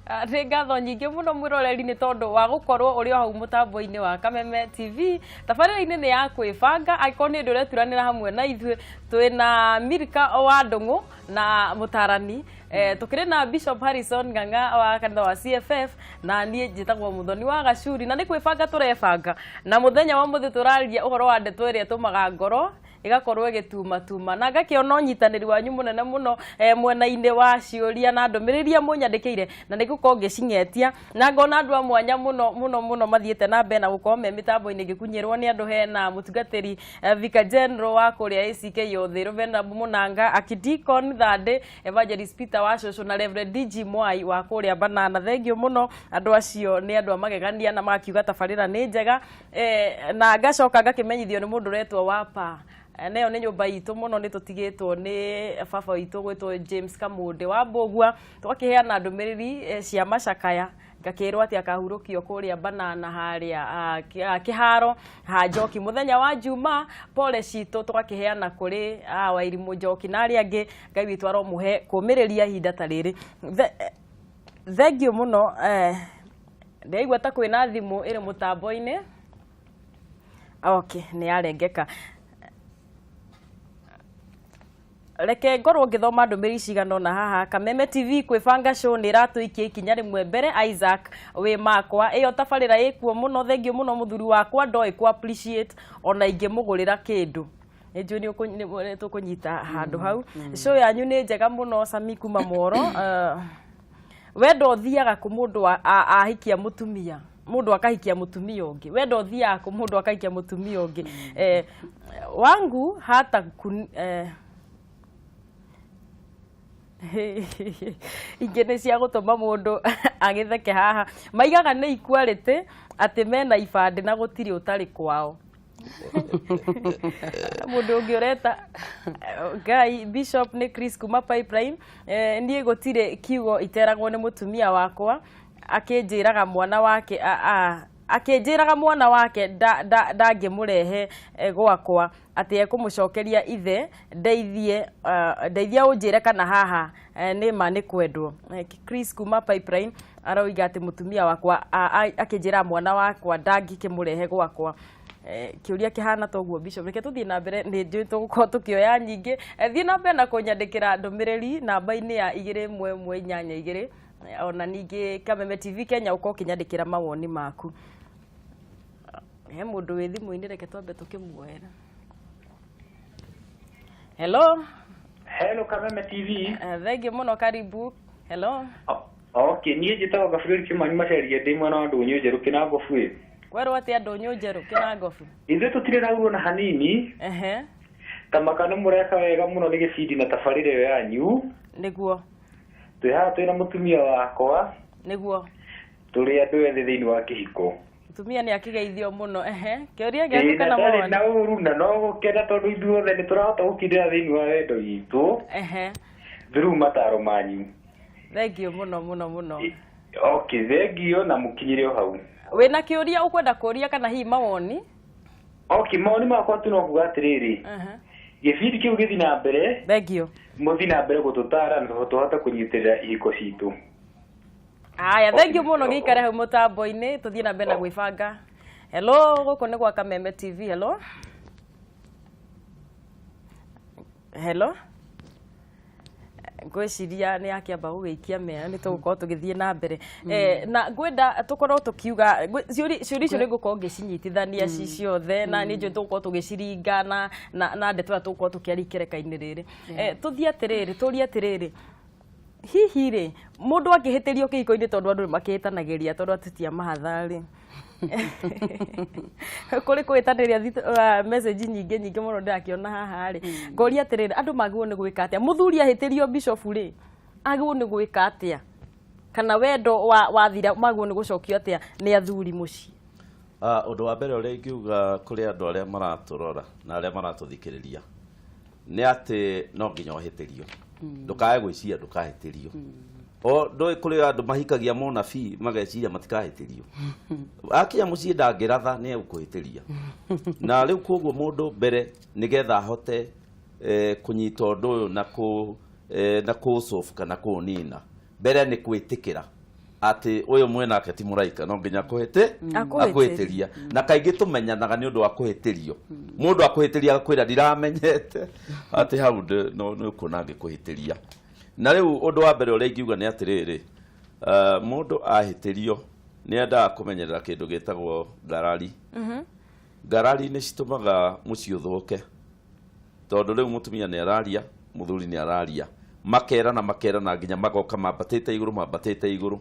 Nĩ ngatho nyingĩ mũno mwĩroreri nĩ tondũ wa gũkorwo ũrĩ o hau mũtambo-inĩ wa Kameme TV. Tabarĩra-inĩ nĩ ya kwĩbanga, angĩkorwo nĩ ũndũ ũreturanĩra hamwe na ithuĩ, twĩna Milka wa Ndũng'ũ na mũtarani, tũkĩrĩ na Bishop Harrison Ng'ang'a wa kanitha wa CFF, na niĩ njĩtagwo Mũthoni wa Gacuri, na nĩ kwĩbanga tũrebanga. Na mũthenya wa ũmũthĩ tũraria ũhoro wa ndeto ĩrĩa ĩtũmaga ngoro ĩgakorwo ĩgĩtumatuma, na ngakĩona ũnyitanĩri wanyu mũnene mũno, mwena-inĩ wa ciũria na ndũmĩrĩri iria mũnyandĩkĩire, na nĩ ngũkorwo ngĩcing'etia, na ngona andũ a mwanya mũno mũno mũno mathiĩte na mbere na gũkorwo me mĩtambo-inĩ ngĩkunyĩrwo nĩ andũ. Hena mũtungatĩri, Vicar General wa kũrĩa ACK Ũthĩrũ, Venerable Mũnanga, Archdeacon Thandĩ, Evangelist Peter wa Cũcũ, na Reverend DG Mwai wa kũrĩa Banana. Thengiũ mũno, andũ acio nĩ andũ a magegania na magakiuga tabarĩra nĩ njega. Na ngacoka ngakĩmenyithio nĩ mũndũ ũretwo wapa, nayo nĩ nyũmba itũ mũno, nĩ tũtigĩtwo nĩ baba witũ gwĩtwo James Kamũndĩ wa Mbũgua. Twakĩheana ndũmĩrĩri cia macakaya, ngakĩrwo atĩ akahurũkio kũrĩa Banana harĩa kĩharo ha Njoki mũthenya wa Juma. Pole citũ tũgakĩheana kũrĩ Wairimũ Njoki na arĩa angĩ. Ngai witũ aromũhe kũmĩrĩria ihinda ta rĩrĩ. Thengiũ mũno. Ndĩraigua ta kwĩna thimũ ĩrĩ mũtambo-inĩ. Okay, nĩ yarengeka. Reke ngorwo ngĩthoma ndũmĩrĩri cigana ũna haha. Kameme TV kwĩbanga show nĩ ĩratũikia ikinya rĩmwe mbere. Isaac wĩ makwa, ĩyo tabarĩra ĩkuo mũno. Thengiũ mũno. Mũthuri wakwa ndoĩ ku appreciate ona ingĩmũgũrĩra kĩndũ. Nĩ njũĩ nĩ tũkũnyita handũ hau. Show yanyu nĩ njega mũno. Sami kuma Mworo, wendo ũthiaga kũ mũndũ ahikia mũtumia, mũndũ akahikia mũtumia ũngĩ? Wendo ũthiaga kũ mũndũ akahikia mũtumia ũngĩ? Wangu hata kun, ingĩ nĩ cia gũtũma mũndũ agĩtheke haha. Maigaga nĩ equality, atĩ mena ibandĩ na gũtirĩ ũtarĩ kwao. Mũndũ ũngĩ ũreta Ngai Bishop nĩ Chris kuma Pipeline. Niĩ gũtirĩ kiugo iteragwo nĩ mũtumia wakwa, akĩnjĩraga mwana wake akĩnjĩraga mwana wake ndangĩmũrehe gwakwa, atĩ ekũmũcokeria ithe. Ndeithie, ndeithia ũnjĩre kana haha nĩ ma nĩ kwendwo. Chris kuma Pipeline aroiga atĩ mũtumia wakwa akĩnjĩra mwana wakwa ndangĩkĩmũrehe gwakwa. Kĩũria kĩhana toguo. Bishop, reke tũthiĩ na mbere, nĩ njũĩ tũgũkorwo tũkĩoya nyingĩ. Thiĩ na mbere na kũnyandĩkĩra ndũmĩrĩri namba-inĩ ya 21182, ona ningĩ Kameme TV Kenya ũkorwo ũkĩnyandĩkĩra mawoni maku. He mũndũ wĩ thimũ-inĩ, reke twambe tũkĩmuoera. Hello. Hello, Kameme TV. Thengiũ mũno, karibu. Hello. Okay, niĩ njĩtagwo Gabriel Kimani Maceria, ndĩ mwena wa Ndũnyũ Njerũ Kĩnangobu ĩ. Kwerwo atĩa Ndũnyũ Njerũ Kĩnangobu? Ithuĩ tũtirĩ raurwo na hanini. Tamaka nĩ mũreka wega mũno nĩ gĩbindi na tabarĩra ĩyo yanyu. Twĩ haha twĩna mũtumia wakwa. Tũrĩ andũ ethĩ thĩinĩ wa kĩhiko. Mũtumia nĩ akĩgeithio mũno. Ehe, kĩũria gĩaku Ĩĩ, na kana ndarĩ mawoni? Na ũru na no gũkena tondũ ithuothe nĩ tũrahota gũkindĩra thĩinĩ wa wendo witũ through mataro manyu. Thengiũ mũno mũno mũno. Okay, thengio na mũkinyĩre o hau. Wĩna kĩũria ũkwenda kũria kana hihi mawoni? Okay, mawoni makwa tu no kuga atĩrĩrĩ, gĩbindi kĩu gĩthiĩ na mbere. Thengiũ. Mũthiĩ na mbere gũtũtara na tũhote kũnyitĩrĩra ihiko citũ. Haya, thengiũ mũno, gĩikare hau mũtambo-inĩ, tũthiĩ na mbere na gwĩbanga. Hello, gũkũ nĩ gwa Kameme TV. Hello, hello. Ngwĩciria nĩ akĩamba gũgĩikia mĩayo, nĩ tũgũkorwo tũgĩthiĩ na mbere. Na ngwenda tũkorwo tũkiuga ciũria icio nĩ ngũkorwo ngĩcinyitithania ci ciothe, na nĩ njũĩ tũgũkorwo tũgĩciringa na ndeto ĩrĩa tũgũkorwo tũkĩaria ikereka-inĩ rĩrĩ. Tũthiĩ atĩrĩrĩ, tũrie atĩrĩrĩ, hihi rĩ, mũndũ angĩhĩtĩrio kĩhiko-inĩ, tondũ andũ nĩ makĩhĩtanagĩria, tondũ atĩ ti a mahatha rĩ, kũrĩ kũhĩtanĩria, message nyingĩ nyingĩ mũno ndĩrakĩona haha rĩ, ngoria atĩrĩrĩ, andũ magĩrĩirwo nĩ gwĩka atĩa mũthuri ahĩtĩrio? Bishop rĩ, agĩrĩirwo nĩ gwĩka atĩa? Kana wendo wathira, magĩrĩirwo nĩ gũcokio atĩa nĩ athuri mũciĩ? Ũndũ wa mbere ũrĩa ingiuga kũrĩ andũ arĩa maratũrora na arĩa maratũthikĩrĩria nĩ atĩ no nginya ũhĩtĩrio. Ndũkae gwĩciria ndũkahĩtĩrio. O ndũĩ kũrĩ andũ mahikagia mũnabii mageciria matikahĩtĩrio, akinya mũciĩ ndangĩratha, nĩ egũkũhĩtĩria. Na rĩu koguo mũndũ mbere nĩgetha ahote kũnyita ũndũ ũyũ na kũ solve kana kũũnina, mbere nĩ kwĩtĩkĩra. Atĩ ũyũ mwenake ti mũraika, no nginya akũhĩtĩ Akũhĩtĩria. Akũhĩtĩria. Na kaingĩ tũmenyanaga nĩ ũndũ wa kũhĩtĩrio. Mũndũ akũhĩtĩria agakwĩra ndiramenyete atĩ hau no nĩ ũkuona angĩkũhĩtĩria. Na rĩu ũndũ wa mbere ũrĩa ingiuga nĩ atĩrĩrĩ, mũndũ ahĩtĩrio nĩ endaga kũmenyerera kĩndũ gĩtagwo ngarari. Ngarari nĩ citũmaga mũciĩ ũthũke, tondũ rĩu mũtumia nĩ araria, mũthuri nĩ araria, makerana makerana nginya magoka mambatĩte igũrũ, mambatĩte igũrũ.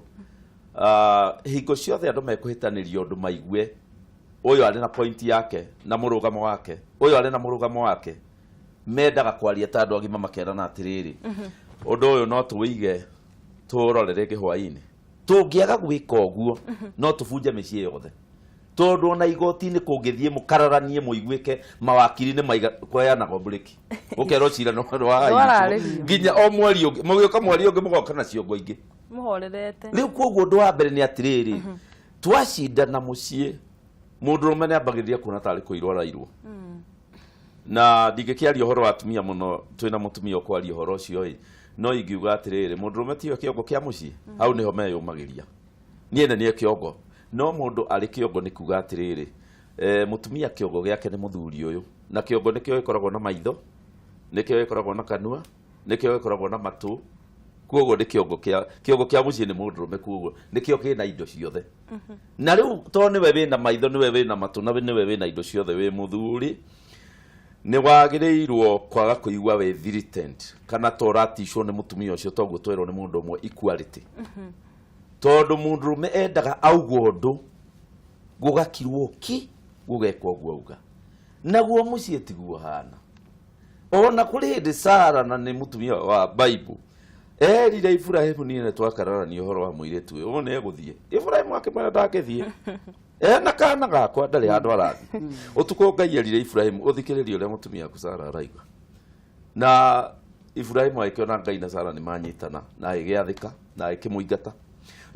Hingo ciothe andũ mekũhĩtanĩria ũndũ maigue ũyũ arĩ na point yake na mũrũgamo wake, ũyũ arĩ na mũrũgamo wake, mendaga kwaria ta andũ agima, makerana atĩrĩrĩ, ũndũ ũyũ no tũwĩige tũũrore rĩngĩ hwaĩ-inĩ. Tũngĩaga gwĩka ũguo no tũbunje mĩciĩ yothe, tondũ ona igoti-inĩ kũngĩthiĩ mũkararanie mũiguĩke, mawakiri nĩ maiga kũheanagwo mburĩki, ũkerwo cira nĩ wa Ndwararĩrio. nginya o mweri ũngĩ mũgĩũka, mweri ũngĩ mũgoka na ciongo ingĩ. Mũhorerete. Rĩu koguo ũndũ wa mbere nĩ atĩrĩrĩ, twacindana mũciĩ, mũndũrũme nĩ ambagĩrĩria kuona tarĩ kũirwo arairwo. Na ndingĩkĩaria ũhoro wa atumia mũno, twĩna mũtumia ũkwaria ũhoro ũcio ĩ, no ingiuga atĩrĩrĩ, mũndũrũme tiwe kĩongo kĩa mũciĩ. Hau nĩho meyũmagĩria, niĩ nĩ niĩ kĩongo. No mũndũ arĩ kĩongo nĩ kuga atĩrĩrĩ, mũtumia kĩongo gĩake nĩ mũthuri ũyũ, na kĩongo nĩkĩo gĩkoragwo na maitho, nĩkĩo gĩkoragwo na kanua, nĩkĩo gĩkoragwo na matũ. Koguo nĩ kĩongo kĩa mũciĩ nĩ mũndũrũme, koguo nĩkĩo kĩna indo ciothe. Na rĩu tondũ nĩwe wĩna maitho, nĩwe wĩna matũ, na nĩwe wĩna indo ciothe, wĩ mũthuri, nĩ wagĩrĩirwo kwaga kũigua wĩ threatened kana ta ũraticwo nĩ mũtumia ũcio, toguo twerwo nĩ mũndũ ũmwe equality, tondũ mũndũrũme endaga auga ũndũ gũgakirwo ki, gũgekwo ũguo auga. Naguo mũciĩ tiguo hana. Ona kũrĩ hĩndĩ Sara, na nĩ mũtumia wa Bible, erire Iburahĩmu, niĩ nĩ twakararania ũhoro wa mũirĩtu ũyũ, ũyũ nĩ egũthiĩ. Iburahĩmu akĩmwĩra ndangĩthiĩ ena kana gakwa, ndarĩ handũ arathiĩ. Ũtukũ Ngai erire Iburahĩmu, ũthikĩrĩrie ũrĩa mũtumia waku Sara araiga. Na Iburahĩmu agĩkĩona Ngai na Sara nĩ manyitana, na agĩgĩathĩka na agĩkĩmũingata.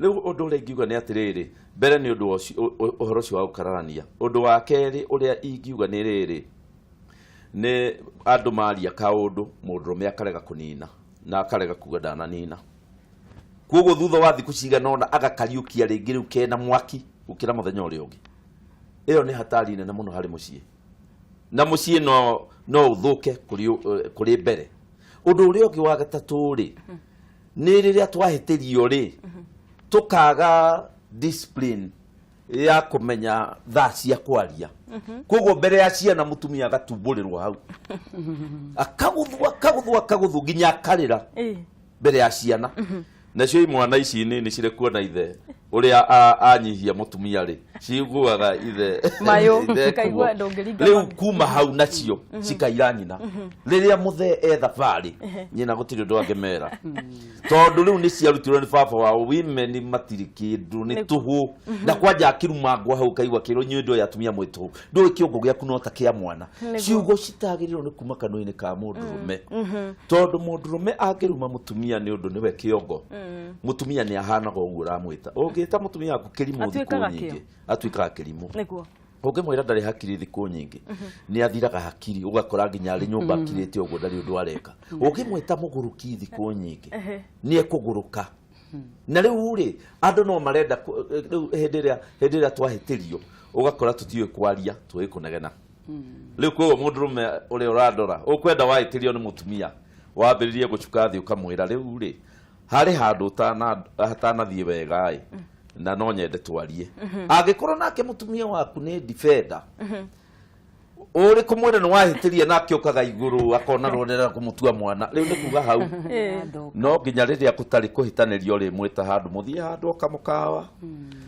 Rĩu ũndũ ũrĩa ingiuga nĩ atĩrĩrĩ, mbere nĩ ũndũ wa ũhoro ũcio wa gũkararania. Ũndũ wa kerĩ ũrĩa ingiuga nĩ rĩrĩ, nĩ andũ maria kaũndũ, mũndũrũme akarega kũnina na akarega kuga ndananina. Koguo thutha wa thikũ cigana ũna agakariũkia rĩngĩ, rĩu kena mwaki gũkĩra mũthenya ũrĩa ũngĩ. Ĩyo nĩ hatari nene mũno harĩ mũciĩ, na mũciĩ no ũthũke kũrĩ mbere. Ũndũ ũrĩa ũngĩ wa gatatũ rĩ, nĩ rĩrĩa twahĩtĩrio rĩ, tũkaga discipline ya kũmenya thaa cia kwaria. Koguo mbere ya ciana mũtumia agatumbũrĩrwo hau, akagũthwo, akagũthwo, akagũthwo nginya akarĩra mbere ya ciana. Nacio imwana ici nini cirĩ kuona ithe ũrĩa anyihia mũtumia rĩ, ciguaga ithe Mayũ, ithe cikaigua kuo. ndũngĩringa Rĩu mami. kuma hau nacio cikaira nyina. Rĩrĩa mũthee e thabarĩ, nyina gũtirĩ ũndũ angĩmera, tondũ rĩu nĩ ciarutirwo nĩ baba wao, women matirĩ kĩndũ, nĩ tũhũ. Na kwanja akĩrumangwo hau kaigua kĩrwo, inyuĩ ndũĩ atumia mwĩ tũhũ, ndũĩ kĩongo gĩaku no ta kĩa mwana. Ciugo citagĩrĩirwo nĩ kuma kanua-inĩ ka mũndũrũme, tondũ mũndũrũme angĩruma mũtumia nĩ ũndũ nĩwe kĩongo, mũtumia nĩ ahanaga ũguo ũramwĩta. Ũngĩta mũtumia waku kĩrimũ thikũ Atuĩkaga nyingĩ, kĩo. atuĩkaga kĩrimũ. Ũngĩmwĩra ndarĩ hakiri thikũ nyingĩ, nĩ athiraga hakiri, ũgakora nginya arĩ nyũmba akirĩte ũguo, ndarĩ ũndũ areka. Ũngĩmwĩta mũgũrũki thikũ nyingĩ, nĩ ekũgũrũka. Na rĩu rĩ, andũ no marenda rĩu hĩndĩ ĩrĩa twahĩtĩrio, ũgakora tũtiũĩ kwaria, tũĩ kũnegena. Rĩu koguo mũndũrũme ũrĩa ũrandora, ũkwenda wahĩtĩrio nĩ mũtumia, wambĩrĩrie gũcuka thĩ, ũkamwĩra rĩu rĩ, harĩ handũ hatanathiĩ wega ĩ, na no nyende twarie. Angĩkorwo nake mũtumia waku nĩ defender, ũrĩ kũmwĩra nĩ wahĩtĩria, nake ũkaga igũrũ akona rũrĩra kũmũtua mwana. Rĩu nĩ kuga hau no nginya rĩrĩa gũtarĩ kũhĩtanĩrio rĩ, mwĩta handũ, mũthiĩ handũ o kamũkawa,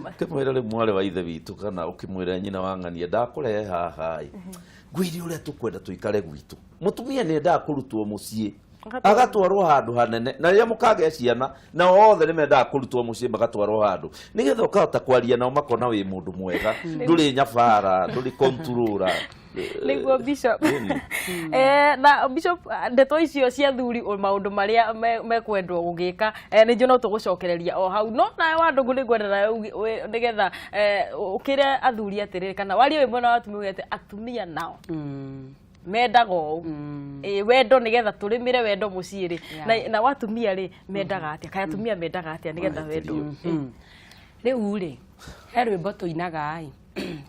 ũkĩmwĩra rĩu mwarĩ wa ithe witũ, kana ũkĩmwĩra nyina wa ng'ania, ndakũrehe haha ĩ, ngwĩre ũrĩa tũkwenda tũikare gwitũ. Mũtumia nĩ endaga kũrutwo mũciĩ agatwarwo handũ hanene, na rĩrĩa mũkagĩa ciana nao othe nĩ mendaga kũrutwo mũciĩ magatwarwo handũ, nĩgetha ũkahota kwaria nao makona wĩ mũndũ mwega, ndũrĩ nyabara, ndũrĩ controller. Nĩguo, Bishop. Ĩni. Na Bishop, ndeto icio cia thuri, maũndũ marĩa mekwendwo gũgĩka, nĩ njũ no tũgũcokereria o hau. No nawe wa ndũngũ, nĩ ngwenda nawe nĩgetha ũkĩre athuri atĩrĩrĩ, kana warie wĩ mwena wa atumia, uge atĩ atumia nao. Mendaga ũũ. Ĩ, wendo nĩgetha tũrĩmĩre wendo mũciĩ rĩ, na watumia rĩ mendaga atĩa? Kaĩ atumia mendaga atĩa nĩgetha wendo? Rĩu rĩ, he rwĩmbo tũinaga ĩ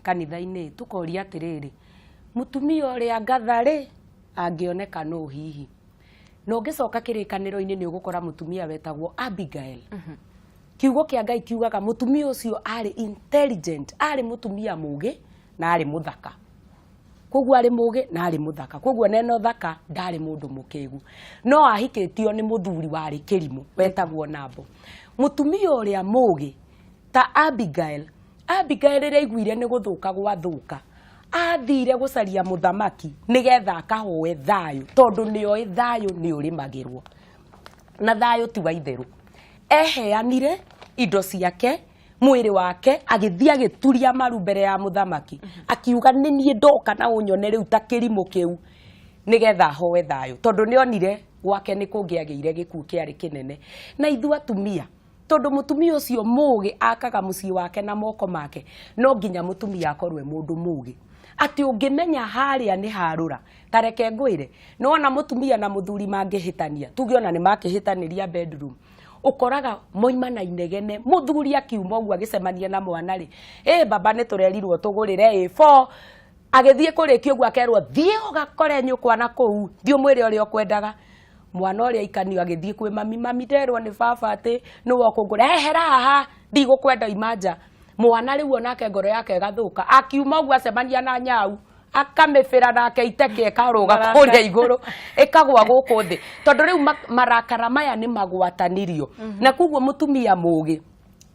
kanitha-inĩ, tũkoria atĩrĩrĩ, mũtumia ũrĩa ngatha rĩ angĩoneka nũ hihi? Na ũngĩcoka kĩrĩkanĩro-inĩ nĩ ũgũkora mũtumia wetagwo Abigail. Kiugo kĩa Ngai kiugaga mũtumia ũcio arĩ intelligent, arĩ mũtumia mũgĩ na arĩ mũthaka. Koguo arĩ mũgĩ na arĩ mũthaka, koguo neno thaka ndarĩ mũndũ mũkĩgu, no ahikĩtio nĩ mũthuri warĩ kĩrimũ wetagwo Nabo. Mũtumia ũrĩa mũgĩ ta Abigail, Abigail rĩrĩa aiguire nĩ gũthũka gwathũka, athire gũcaria mũthamaki nĩgetha akahoe thayũ, tondũ nĩoĩ thayũ nĩ ũrĩmagĩrwo na thayũ ti wa itherũ. Eheanire indo ciake, mwĩrĩ wake, agĩthiĩ agĩturia maru mbere ya mũthamaki, akiuga nĩ niĩ ndoka na ũnyone rĩu ta kĩrimũ kĩu, nĩgetha hoe thayũ, tondũ nĩonire gwake nĩ kũngĩagĩire gĩkuũ kĩarĩ kĩnene. Na ithuĩ atumia, tondũ mũtumia ũcio mũgĩ akaga mũciĩ wake na moko make, no nginya mũtumia akorwo e mũndũ mũgĩ, atĩ ũngĩmenya harĩa nĩ harũra. Ta reke ngwĩre, nĩwona mũtumia na mũthuri mangĩhĩtania, tuge ona nĩ makĩhĩtanĩria bedroom, ũkoraga moima na inegene, mũthuri akiuma ũguo agĩcemania na mwana rĩ, ĩ baba nĩ tũrerirwo tũgũrĩre A4, agĩthiĩ kũrĩkia ũguo akerwo thiĩ ũgakore nyũkwa na kũu, thiĩ ũmwĩre ũrĩa ũkwendaga. Mwana ũrĩa aikanio agĩthiĩ kwĩ mami, mami nderwo nĩ baba atĩ nĩwe ũkũngũra, ehera haha ndigũkwenda, ima nja. Mwana rĩu onake ngoro yake ĩgathũka, akiuma ũguo acemania na nyau, akamĩbĩra nake iteke ĩkarũga kũrĩa igũrũ ĩkagwa gũkũ thĩ, tondũ rĩu marakara maya nĩ magwatanirio. Na koguo mũtumia mũgĩ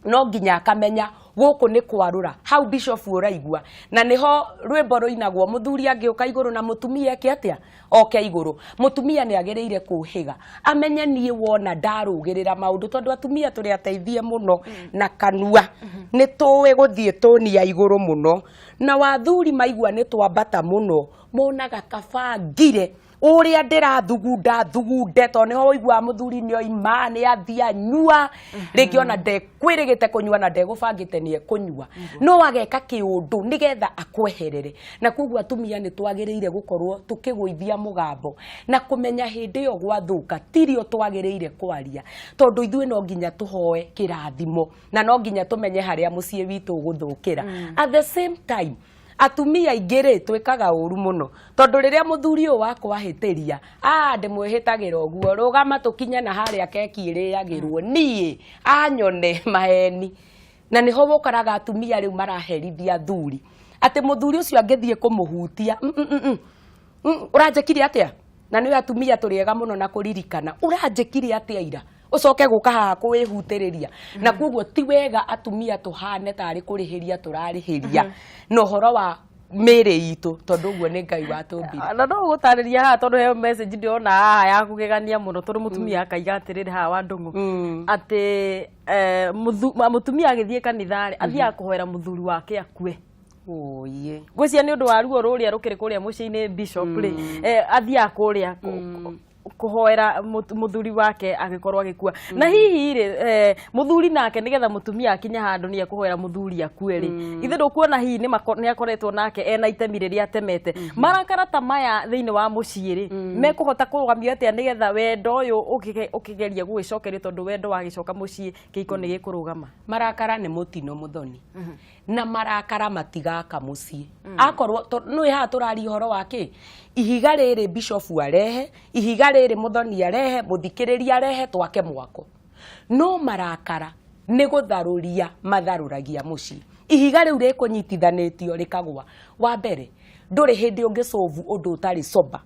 no nginya akamenya gũkũ nĩ kwarũra, hau bishop ũraigua, na nĩho rwĩmbo rũinagwo, mũthuri angĩũka igũrũ na mũtumia eke atĩa? Oke igũrũ. Mũtumia nĩ agĩrĩire kũhĩga, amenye niĩ wona ndarũgĩrĩra maũndũ, tondũ atumia tũrĩ ateithie mũno na kanua, nĩ tũĩ gũthiĩ tũni ya igũrũ mũno, na wathuri maigua nĩ twambata mũno, monaga kaba ngire ũrĩa ndĩrathugunda thugunde, tondũ nĩho ũiguaga mũthuri nĩ oima, nĩ athiĩ anyua, rĩngĩ ona ndekwĩrĩgĩte kũnyua na ndegũbangĩte nĩ ekũnyua, no ageka kĩũndũ nĩgetha akweherere. Na koguo atumia nĩ twagĩrĩire gũkorwo tũkĩgũithia mũgambo na kũmenya hĩndĩ ĩyo gwathũka tirio twagĩrĩire kwaria, tondũ ithuĩ no nginya tũhoe kĩrathimo na no nginya tũmenye harĩa mũciĩ witũ ũgũthũkĩra. At the same time, atumia aingĩ rĩ twĩkaga ũru mũno, tondũ rĩrĩa mũthuri ũyũ wakwa ahĩtĩria, ndĩmwĩhĩtagĩra ũguo, rũgama tũkinye na harĩa keki ĩrĩagĩrwo, niĩ anyone maheni. Na nĩho ũkoraga atumia rĩu maraherithia athuri, atĩ mũthuri ũcio angĩthiĩ kũmũhutia, ũranjĩkire atĩa? Na nĩ atumia tũrĩ ega mũno na kũririkana, ũranjĩkire atĩa ira, ũcoke gũka haha kwĩhutĩrĩria. Na koguo ti wega atumia tũhane tarĩ kũrĩhĩria tũrarĩhĩria na ũhoro wa mĩĩrĩ itũ, tondũ ũguo nĩ Ngai watũmbire. Na no gũtarĩria haha, tondũ heo message ndĩrona haha ya kũgegania mũno, tondũ mũtumia akaiga atĩrĩrĩ haha wa Ndũng'ũ, atĩ mũtumia agĩthiĩ kanitha rĩ, athiaga kũhoera mũthuri wake akue. Oye. Ngwĩciria nĩ ũndũ wa ruo rũrĩa rũkĩrĩ kũrĩa mũciĩ-inĩ, bishop rĩ, athiaga kũrĩa kũhoera mũthuri wake agĩkorwo agĩkua. Na hihi rĩ, mũthuri nake nĩgetha mũtumia akinye handũ nĩ ekũhoera mũthuri akue rĩ, ithe ndũkuona hihi nĩ akoretwo nake ena itemi rĩrĩa atemete? Marakara ta maya thĩinĩ wa mũciĩ rĩ, mekũhota kũrũgamio atĩa nĩgetha wendo ũyũ ũkĩgerie gũgĩcokerio, tondũ wendo wagĩcoka mũciĩ kĩhiko nĩ gĩkũrũgama? Marakara nĩ mũtino mũthoni, na marakara matigaka mũciĩ. Akorwo nĩ haha tũraria ũhoro wa kĩ ihiga rĩrĩ, bishop arehe ihiga rĩrĩ, mũthoni arehe, mũthikĩrĩria arehe, twake mwako. No marakara nĩ gũtharũria matharũragia mũciĩ. Ihiga rĩu rĩkũnyitithanĩtio rĩkagwa. Wa mbere, ndũrĩ hĩndĩ ũngĩcovu ũndũ ũtarĩ sober,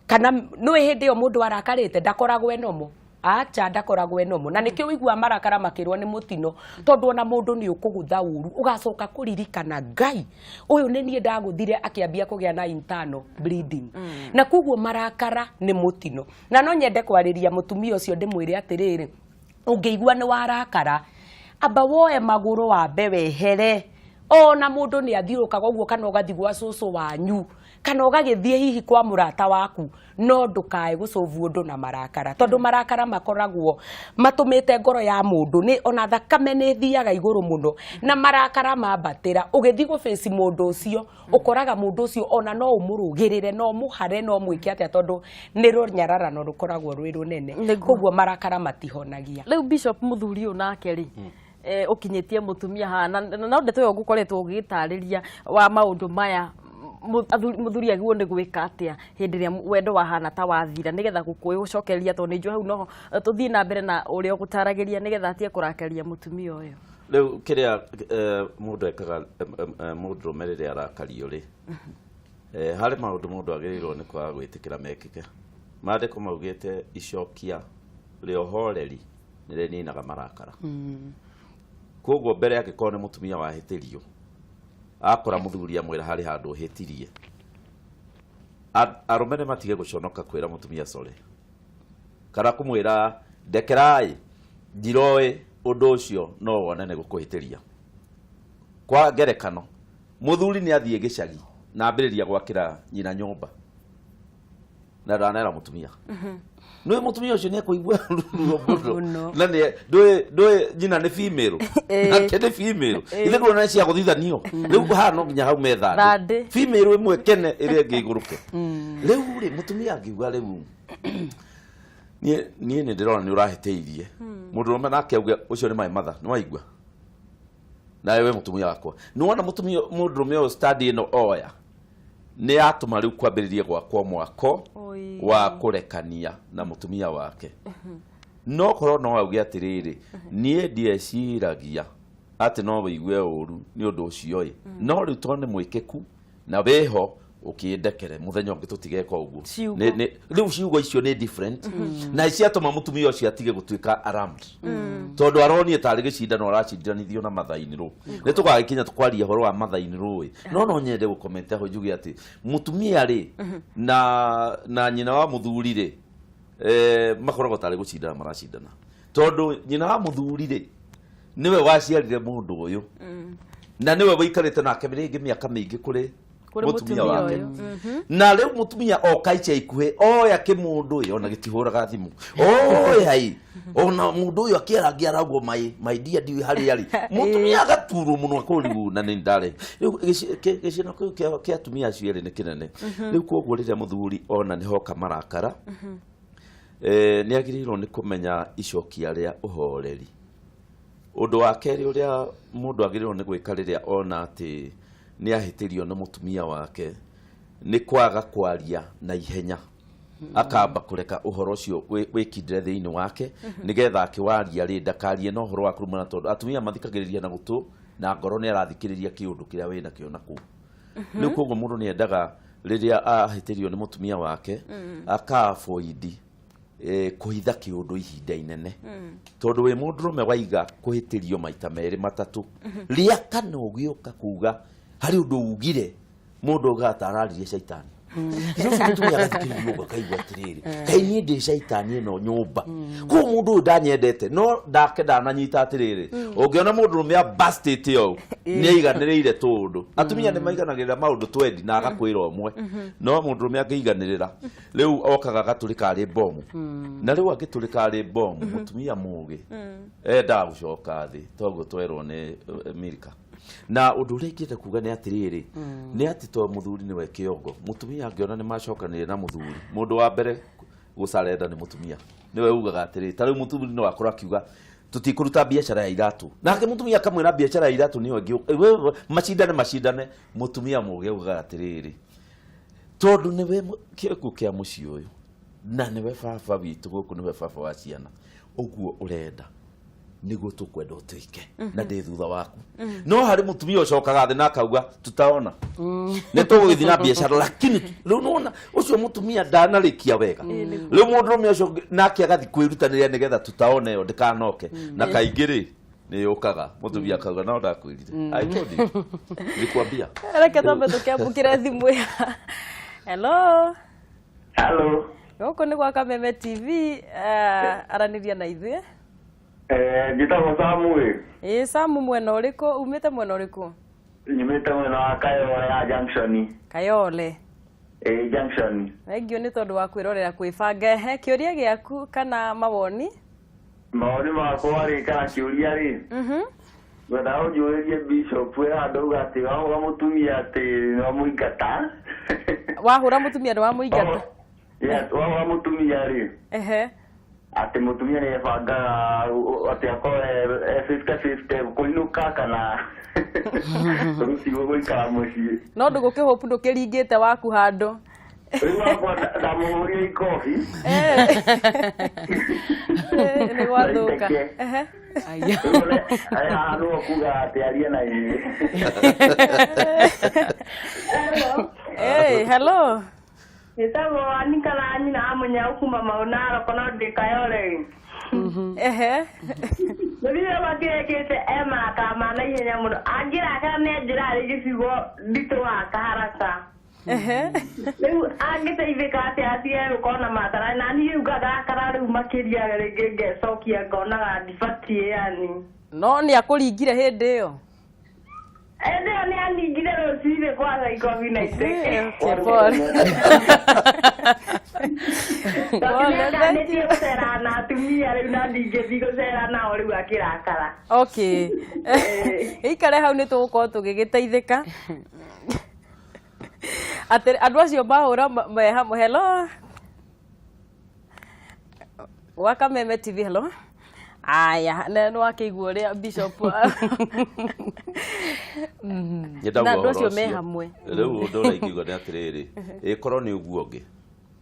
kana nĩ hĩndĩ ĩyo mũndũ arakarĩte ndakoragwo enomo, acha ndakoragwo enomo. Na nĩkĩo ũiguaga marakara makĩrwo nĩ mũtino, tondũ ona mũndũ nĩ ũkũgũtha ũru ũgacoka kũririkana, Ngai ũyũ nĩ niĩ ndagũthire, akĩambia kũgĩa na internal bleeding. Na koguo marakara nĩ mũtino. Na no nyende kwarĩria mũtumia ũcio ndĩmwĩre atĩrĩrĩ, ũngĩigua nĩ warakara, amba woe magũrũ wambe wehere, ona mũndũ nĩ athiũrũkaga ũguo, kana ũgathiĩ gwa cũcũ wanyu. Kana ũgagĩthiĩ hihi kwa mũrata waku, no ndũkae gũcovu ũndũ na marakara, tondũ marakara makoragwo matũmĩte ngoro ya mũndũ nĩ ona thakame nĩ ĩthiaga igũrũ mũno, na marakara mambatĩra ũgĩthiĩ gũbĩci mũndũ ũcio, ũkoraga mũndũ ũcio ona no ũmũrũgĩrĩre, no ũmũhare, no ũmwĩke atĩa, tondũ nĩ rũnyararano rũkoragwo rwĩ rũnene. Koguo marakara matihonagia. Rĩu Bishop, mũthuri ũyũ nake rĩ, ũkinyĩtie mũtumia haha na no ndeto ĩyo ngũkoretwo ũgĩtarĩria wa maũndũ maya, mũthuri agĩrĩirwo nĩ gwĩka atĩa hĩndĩ ĩrĩa wendo wahana ta wathira, nĩgetha gũcokereria, tondũ nĩ njũĩ hau noho tũthiĩ na mbere na ũrĩa ũgũtaragĩria, nĩgetha atige kũrakaria mũtumia ũyũ. Rĩu kĩrĩa mũndũ ekaga, mũndũrũme rĩrĩa arakario rĩ, harĩ maũndũ mũndũ agĩrĩirwo nĩ kwaga gwĩtĩkĩra mekĩke. Maandĩko maugĩte icokia rĩa ũhoreri nĩ rĩninaga marakara. Koguo mbere angĩkorwo nĩ mũtumia wahĩtĩrio, akora mũthuri amwĩra harĩ handũ ũhĩtirie, arũme nĩ matige gũconoka kwĩra mũtumia sorry, kana kũmwĩra ndekerai njiroĩ ũndũ ũcio no wone nĩ gũkũhĩtĩria. Kwa ngerekano, mũthuri nĩ athiĩ gĩcagi na ambĩrĩria gwakĩra nyina nyũmba na ndanera mũtumia, nĩ mũtumia ũcio nĩ ekũigua ruo mũno, na nĩ ndũĩ nyina nĩ female, nake nĩ female, ithe ndũona cia gũthithanio. Rĩu haha no nginya hau me thandĩ, female ĩmwe kene ĩrĩa ĩngĩ igũrũke. Rĩu rĩ, mũtumia angiuga rĩu niĩ nĩ ndĩrona nĩ ũrahĩtĩirie, mũndũrũme nake auge ũcio nĩ my mother, nĩ waigua nawe we mũtumia wakwa, nĩ wona mũtumia mũndũrũme ũyũ stand ĩno oya nĩ yatũma rĩu kwambĩrĩrie gwakwo mwako wa kũrekania na mũtumia wake. No korwo no auge atĩrĩrĩ, niĩ ndieciragia atĩ no wĩigue ũru nĩ ũndũ ũcio ĩ, no rĩu tondũ nĩ mwĩkĩku na wĩho ũkĩndekere, mũthenya ũngĩ tũtigeka ũguo. Rĩu ciugo icio nĩ different na ciatũma mũtumia ũcio atige gũtuĩka alarmed, tondũ aronire tarĩ gĩcindano aracindanithio na mathainĩ-rũ. Nĩ tũgagĩkinya tũkwaria ũhoro wa mathainĩ-rũ ĩ, no nyende gũkomenta ho njuge atĩ mũtumia rĩ na nyina wa mũthuri rĩ, makoragwo tarĩ gũcindana maracindana, tondũ nyina wa mũthuri rĩ nĩwe waciarire mũndũ ũyũ na nĩwe wĩikarĩte nake rĩngĩ mĩaka mĩingĩ kũrĩ mũtumia wake, na rĩu mũtumia oka ica ikuhĩ oya kĩmũndũ ĩ ona gĩtihũraga thimũ, oya ĩ ona mũndũ ũyũ akĩarangia araugo my dear ndiũĩ harĩa arĩ, mũtumia agaturwo mũno akũrigwo na nĩ ndarĩ. Rĩu gĩcino kĩu kĩa atumia acio erĩ nĩ kĩnene. Rĩu koguo rĩrĩa mũthuri ona nĩ hoka marakara, nĩ agĩrĩirwo nĩ kũmenya icokia rĩa ũhoreri. Ũndũ wa kerĩ ũrĩa mũndũ agĩrĩirwo nĩ gwĩka rĩrĩa ona atĩ nĩ ahĩtĩrio nĩ mũtumia wake nĩ kwaga kwaria na ihenya, akamba kũreka ũhoro ũcio wĩkindĩre thĩinĩ wake, nĩgetha akĩwaria rĩ ndakarie na ũhoro wa kũrumana, tondũ atumia mathikagĩrĩria na gũtũ na ngoro nĩ arathikĩrĩria kĩũndũ kĩrĩa wĩna kĩo na kũu. Rĩu koguo mũndũ nĩ endaga rĩrĩa ahĩtĩrio nĩ mũtumia wake aka avoid kũhitha kĩũndũ ihinda inene, tondũ wĩ mũndũrũme waiga kũhĩtĩrio maita merĩ matatũ, rĩa kana ũgĩũka kuga harĩ ũndũ ugire, mũndũ augaga ta araririe caitani. Rĩu ũcio mũtumia agathikĩrĩria ũguo akaigua atĩrĩrĩ, kaĩ niĩ ndĩ caitani ĩno nyũmba, koguo mũndũ ũyũ ndanyendete, no ndake ndananyita atĩrĩrĩ, ũngĩona mũndũrũme abastĩte ũũ nĩ aiganĩrĩire tũũndũ. Atumia nĩ maiganagĩrĩra maũndũ twendi na agakwĩra ũmwe, no mũndũrũme angĩiganĩrĩra rĩu okaga agatũrĩka arĩ bomu, na rĩu angĩtũrĩka arĩ bomu, mũtumia mũgĩ endaga gũcoka thĩ toguo twerwo nĩ Milka. Na ũndũ ũrĩa ingĩenda kuga nĩ atĩrĩrĩ, nĩ atĩ to mũthuri nĩwe kĩongo, mũtumia angĩona nĩ macokanĩrĩra na mũthuri, mũndũ wa mbere gũcarenda nĩ mũtumia, nĩwe ugaga atĩrĩrĩ, ta rĩu mũthuri no akorwo akiuga tũtikũruta biacara ya iratũ, nake mũtumia akamwĩra biacara ya iratũ nĩyo ĩngĩ, macindane macindane. Mũtumia mũgĩ augaga atĩrĩrĩ, tondũ nĩwe kĩongo kĩa mũciĩ ũyũ na nĩwe baba witũ gũkũ, nĩwe baba wa ciana, ũguo ũrenda nĩguo tũkwenda ũtuĩke na ndĩ thutha waku. No harĩ mũtumia ũcokaga thĩ na akauga tutaona nĩ tũgũgĩthiĩ na biacara, lakini rĩu nĩwona ũcio mũtumia ndanarĩkia wega. Rĩu mũndũrũme ũcio nake agathiĩ kwĩrutanĩria nĩgetha tutaona ĩyo ndĩkanoke, na kaingĩ rĩ nĩ yũkaga mũtumia akauga no ndakwĩrire, I told you, nilikwambia. Reke twambe tũkĩamũkĩre thimũ ya hello. Hello. Gũkũ nĩ gwa Kameme TV, aranĩria na ithuĩ. Njĩtagwo Samu ĩ. Ĩ Samu, mwena ũrĩkũ umĩte, mwena ũrĩkũ? Nyumĩte mwena wa Kayole ya Junction. Kayole. Ĩĩ, Junction. Thengiũ nĩ tondũ wa kwĩrorera kwĩbanga. Ehe, kĩũria gĩaku kana mawoni? Mawoni makwa rĩ, kana kĩũria rĩ, ngwendaga ũnjũrĩrie Bishop, we handũ auga atĩ wahũra mũtumia atĩ nĩ wamũingata. Wahũra mũtumia nĩ wamũingata? Yes, wahũra mũtumia rĩ, atĩ mũtumia nĩ ebangaga atĩ akorwo e 50-50 kũinũka kana rũciũ gũikara mũciĩ. No ndũgũkĩhopu ndũkĩringĩte waku handũ. Rĩu wakwa ndamũhũrire ikobi. Nĩ gwathũka. Iteke. Aya. Rĩu haha nĩho kuga atĩ arie na inyuĩ. Hey, hello. Nĩtagwo Anika na nyina wa Mũnyau kuma Mau Narok no ndĩ Kayole. Mũthuri wakwa kĩrĩa e marakara ma naihenya mũno, angĩrakara nĩ anjĩraga rĩngĩ ciugo nditũ haraka. Rĩu angĩteithĩka atĩa atige gũkorwo na marakara, na niĩ rĩu ngarakara rĩu makĩria, rĩngĩ ngecokia ngonaga ndibatiĩ yani. No nĩ akũringire hĩndĩ ĩyo? Hĩndĩ ĩyo nĩ aningire rũcinĩ kwaga ikobi na iteke. Okay, pole. Tondũ Pole, thank nĩanganĩtie you. gũcera na atumia rĩu na ndingĩthiĩ gũcera nao rĩu akĩrakara. Okay. Ikare hau nĩ tũgũkorwo tũgĩgĩteithĩka. Atĩ andũ acio mahũra me hamwe. Hello. Wa Kameme TV, hello. Aya, na nĩ wakĩigua ũrĩa Bishop Nĩ ndauga na andũ ũhoro acio me ũcio. hamwe. Rĩu ũndũ ũrĩa ingiuga nĩ atĩrĩrĩ, ĩkorwo nĩ ũguo ũngĩ,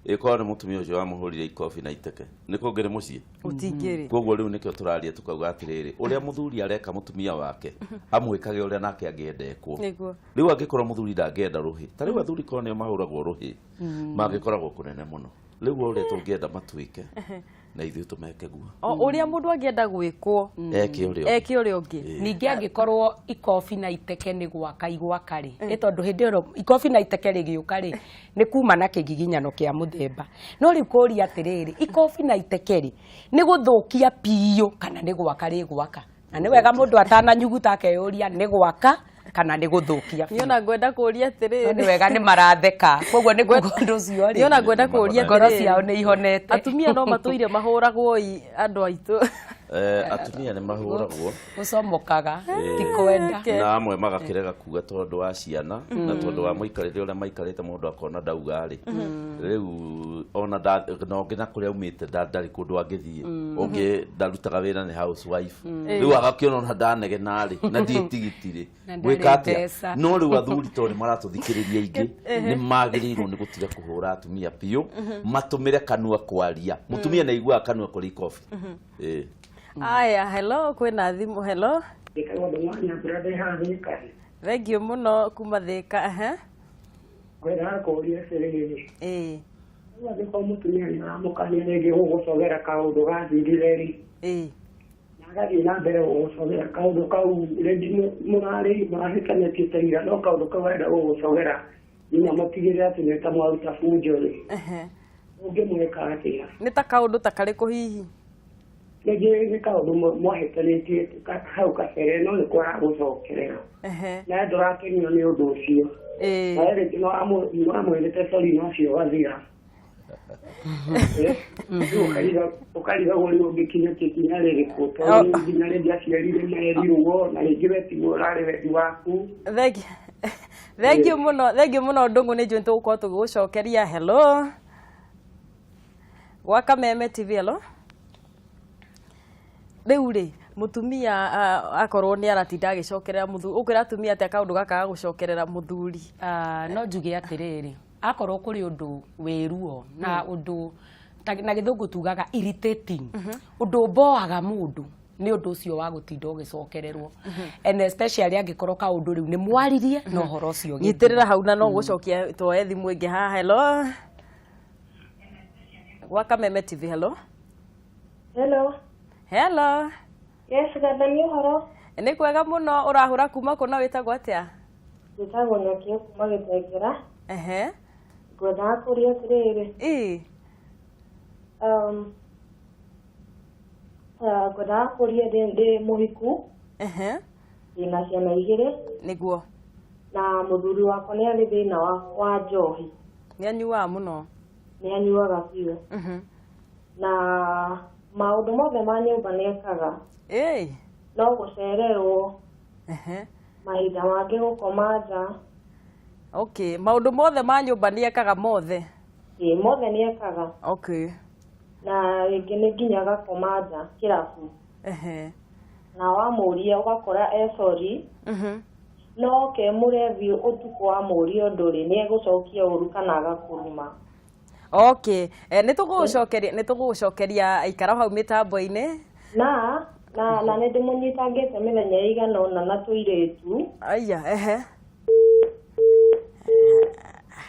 ĩkorwo nĩ mũtumia ũcio wamũhũrire ikobi na iteke, nĩ kũngĩrĩ mũciĩ? Gũtingĩrĩ. Koguo rĩu nĩkĩo tũraria tukauga atĩrĩrĩ, ũrĩa mũthuri areka mũtumia wake amwĩkage ũrĩa nake angĩenda ekwo. Rĩu angĩkorwo mũthuri ndangĩenda rũhĩ, ta rĩu athuri korwo nĩo mahũragwo rũhĩ, mangĩkoragwo kũnene mũno. Rĩu ũrĩa tũngĩenda matuĩke na ithuĩ tũmeke guo. O ũrĩa mũndũ angĩenda gwĩkwo eke ũrĩa ũngĩ. Eke ũrĩa ũngĩ. Ningĩ angĩkorwo ikobi na iteke nĩ gwaka igwaka rĩ, nĩ tondũ hĩndĩ ĩyo ikobi na iteke rĩgĩũka rĩ, nĩ kuma na kĩgiginyano kĩa mũthemba. No rĩu kũria atĩrĩrĩ, ikobi na iteke rĩ, nĩ gũthũkia piũ kana nĩ gwaka rĩgwaka? Na nĩ wega mũndũ atananyuguta akeyũria nĩ gwaka kana nĩ gũthũkia Niĩ ona ngwenda kũria biũ. No atĩrĩrĩ, nĩ wega nĩ maratheka, koguo nĩ kuga ũndũ ũcio niĩ rĩ, ona ngwenda kũria ngoro atĩrĩrĩ, ciao nĩ ihonete. Atumia no matũire mahũragwo i andũ aitũ? Atumia nĩ mahũragwo. Gũcomokaga ti kwenda. Na amwe magakĩrega kuga tondũ wa ciana na tondũ wa mũikarĩre ũrĩa maikarĩte, mũndũ akona ndauga rĩ, rĩu ona na ũngĩ na kũrĩa aumĩte ndarĩ kũndũ angĩthiĩ, ũngĩ ndarutaga wĩra, nĩ housewife, rĩu agakĩona ona ndanegena rĩ na ndiĩtigiti rĩ, Na ndarĩ gwĩka atĩa? mbeca. No rĩu athuri tondũ nĩ maratũthikĩrĩria aingĩ, nĩ magĩrĩirwo nĩ gũtiga kũhũra atumia biũ, matũmĩre kanua kwaria. Mũtumia nĩ aiguaga kanua kũrĩ ikobi. Ĩĩ. Aya, hello, kwĩna thimũ. Hello. Njĩtagwo Ndũng'ũ Nyambura, ndĩ haha Thika. Thengiũ mũno kuma Thĩka. Ehe. Ngwendaga kũũria atĩrĩrĩ, rĩu angĩkorwo mũtumia nĩ aramũkania rĩngĩ gũgũcogera kaũndũ gathirire rĩ, na agathiĩ na mbere gũgũcogera kaũndũ kau, rĩngĩ mũrarĩ mũrahĩtanĩtie ta ira, no kaũndũ kau arenda gũgũcogera nginya mũtigĩrĩre atĩ nĩ ta mwaruta bunjo rĩ, ũngĩmwĩka atĩa? Nĩ ta kaũndũ ta karĩkũ hihi? Rĩngĩ nĩ kaũndũ mwahĩtanĩtie hau kabere, no nĩ kwaragũcokerera na ndũrakenio nĩ ũndũ ũcio, nawe rĩngĩ nĩ wamwĩrĩte sorry no ũcio wathira. Rĩu ũkarigagwo rĩu ũngĩkinyũkia ikinya rĩrĩkũ, tondũ nginya rĩngĩ aciari nĩ merirwo na rĩngĩ we tiguo ũrarĩ wendi waku. Thengiũ mũno, thengiũ mũno Ndũng'ũ, nĩ njũĩ nĩtũgũkorwo tũgĩgũcokeria. Hello, gwa Kameme TV, hello. Rĩu rĩ, mũtumia akorwo nĩ aratinda agĩcokerera mũthuri, ũkwĩra atumia atĩa kaũndũ gaka ga gũcokerera mũthuri? Ah, no njuge atĩrĩrĩ, akorwo kũrĩ ũndũ wĩ ruo na ũndũ na gĩthũngũ tugaga irritating, ũndũ ũmboaga mũndũ, nĩ ũndũ ũcio wa gũtinda ũgĩcokererwo, and especially angĩkorwo kaũndũ rĩu nĩ mwaririe na ũhoro ũcio ũgĩthira. Nyitĩrĩra hau na no gũcokia tuoe thimũ ĩngĩ haha. Hello, gwa Kameme TV, hello. Hello. Hello. Yes, gathani ũhoro. Nĩ kwega mũno. Ũrahũra kuma kũ na wĩtagwo atĩa? Njĩtagwo Nyakĩo kuma Gĩtengera. Ngwendaga kũria atĩrĩrĩ. Ngwendaga kũria, ndĩ mũhiku. Ndĩna ciana igĩrĩ. Na mũthuri wakwa nĩ arĩ thĩna wa njohi. Nĩ anyuaga mũno. Nĩ anyuaga biũ. Na maũndũ mothe ma nyũmba nĩ ekaga. No gũcererwo. Mahinda mangĩ gũkoma nja. Okay, maũndũ mothe ma nyũmba nĩ ekaga mothe? Ĩĩ, mothe nĩ ekaga. Okay. Na rĩngĩ nĩ nginya agakoma nja kĩrabu. Na wamũria ũgakora e sorry. No ke mũrebi ũtukũ wamũria ũndũ rĩ, nĩ egũcokia ũru kana agakũruma. Okay, nĩ tũgũgũcokeria ikara hau mĩtambo-inĩ. Na na nĩ ndĩmũnyitangĩte mĩthenya ĩigana ũna na tũirĩtu. Aya, ehe.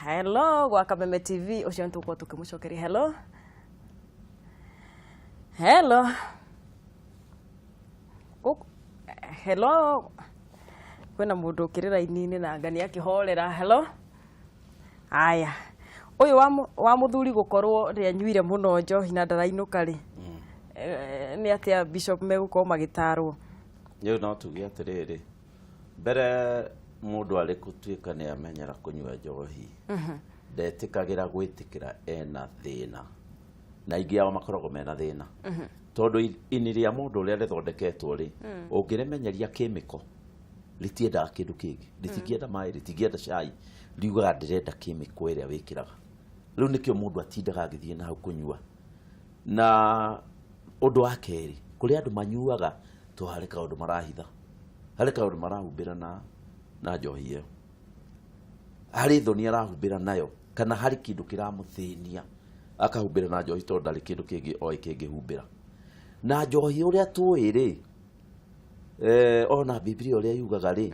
Hello, gwa Kameme TV, ũcio nĩ tũgũkorwo tũkĩmũcokeria. Hello. Hello. Hello. Kwĩna mũndũ ũkĩrĩ raini-inĩ na anga nĩ akĩhorera. Hello. Aya. Ũyũ wa mũthuri gũkorwo nĩ anyuire mũno njohi na ndarainũka rĩ. Nĩ atĩa Bishop megũkorwo magĩtarwo? Rĩu no tuge atĩrĩrĩ, mbere mũndũ arĩ gũtuĩka nĩ amenyera kũnyua njohi, ndetĩkagĩra gwĩtĩkĩra ena thĩna. Na aingĩ ao makoragwo mena thĩna. Tondũ ini rĩa mũndũ ũrĩa rĩthondeketwo rĩ, ũngĩrĩmenyeria kĩmĩko, rĩtiendaga kĩndũ kĩngĩ, rĩtingĩenda maĩ, rĩtingĩenda cai, riugaga ndĩrenda kĩmĩko ĩrĩa wĩkĩraga. Rĩu nĩkĩo mũndũ atindaga agĩthiĩ na hau kũnyua. Na ũndũ wa kerĩ, kũrĩ andũ manyuaga to harĩ kaũndũ marahitha, harĩ kaũndũ marahumbĩra na njohi ĩyo, harĩ thoni arahumbĩra nayo, kana harĩ kĩndũ kĩramũthĩnia akahumbĩra na njohi tondũ ndarĩ kĩndũ kĩngĩ oĩ kĩngĩhumbĩra. Na njohi ũrĩa tũĩ rĩ, ona Biblia ũrĩa yugaga rĩ,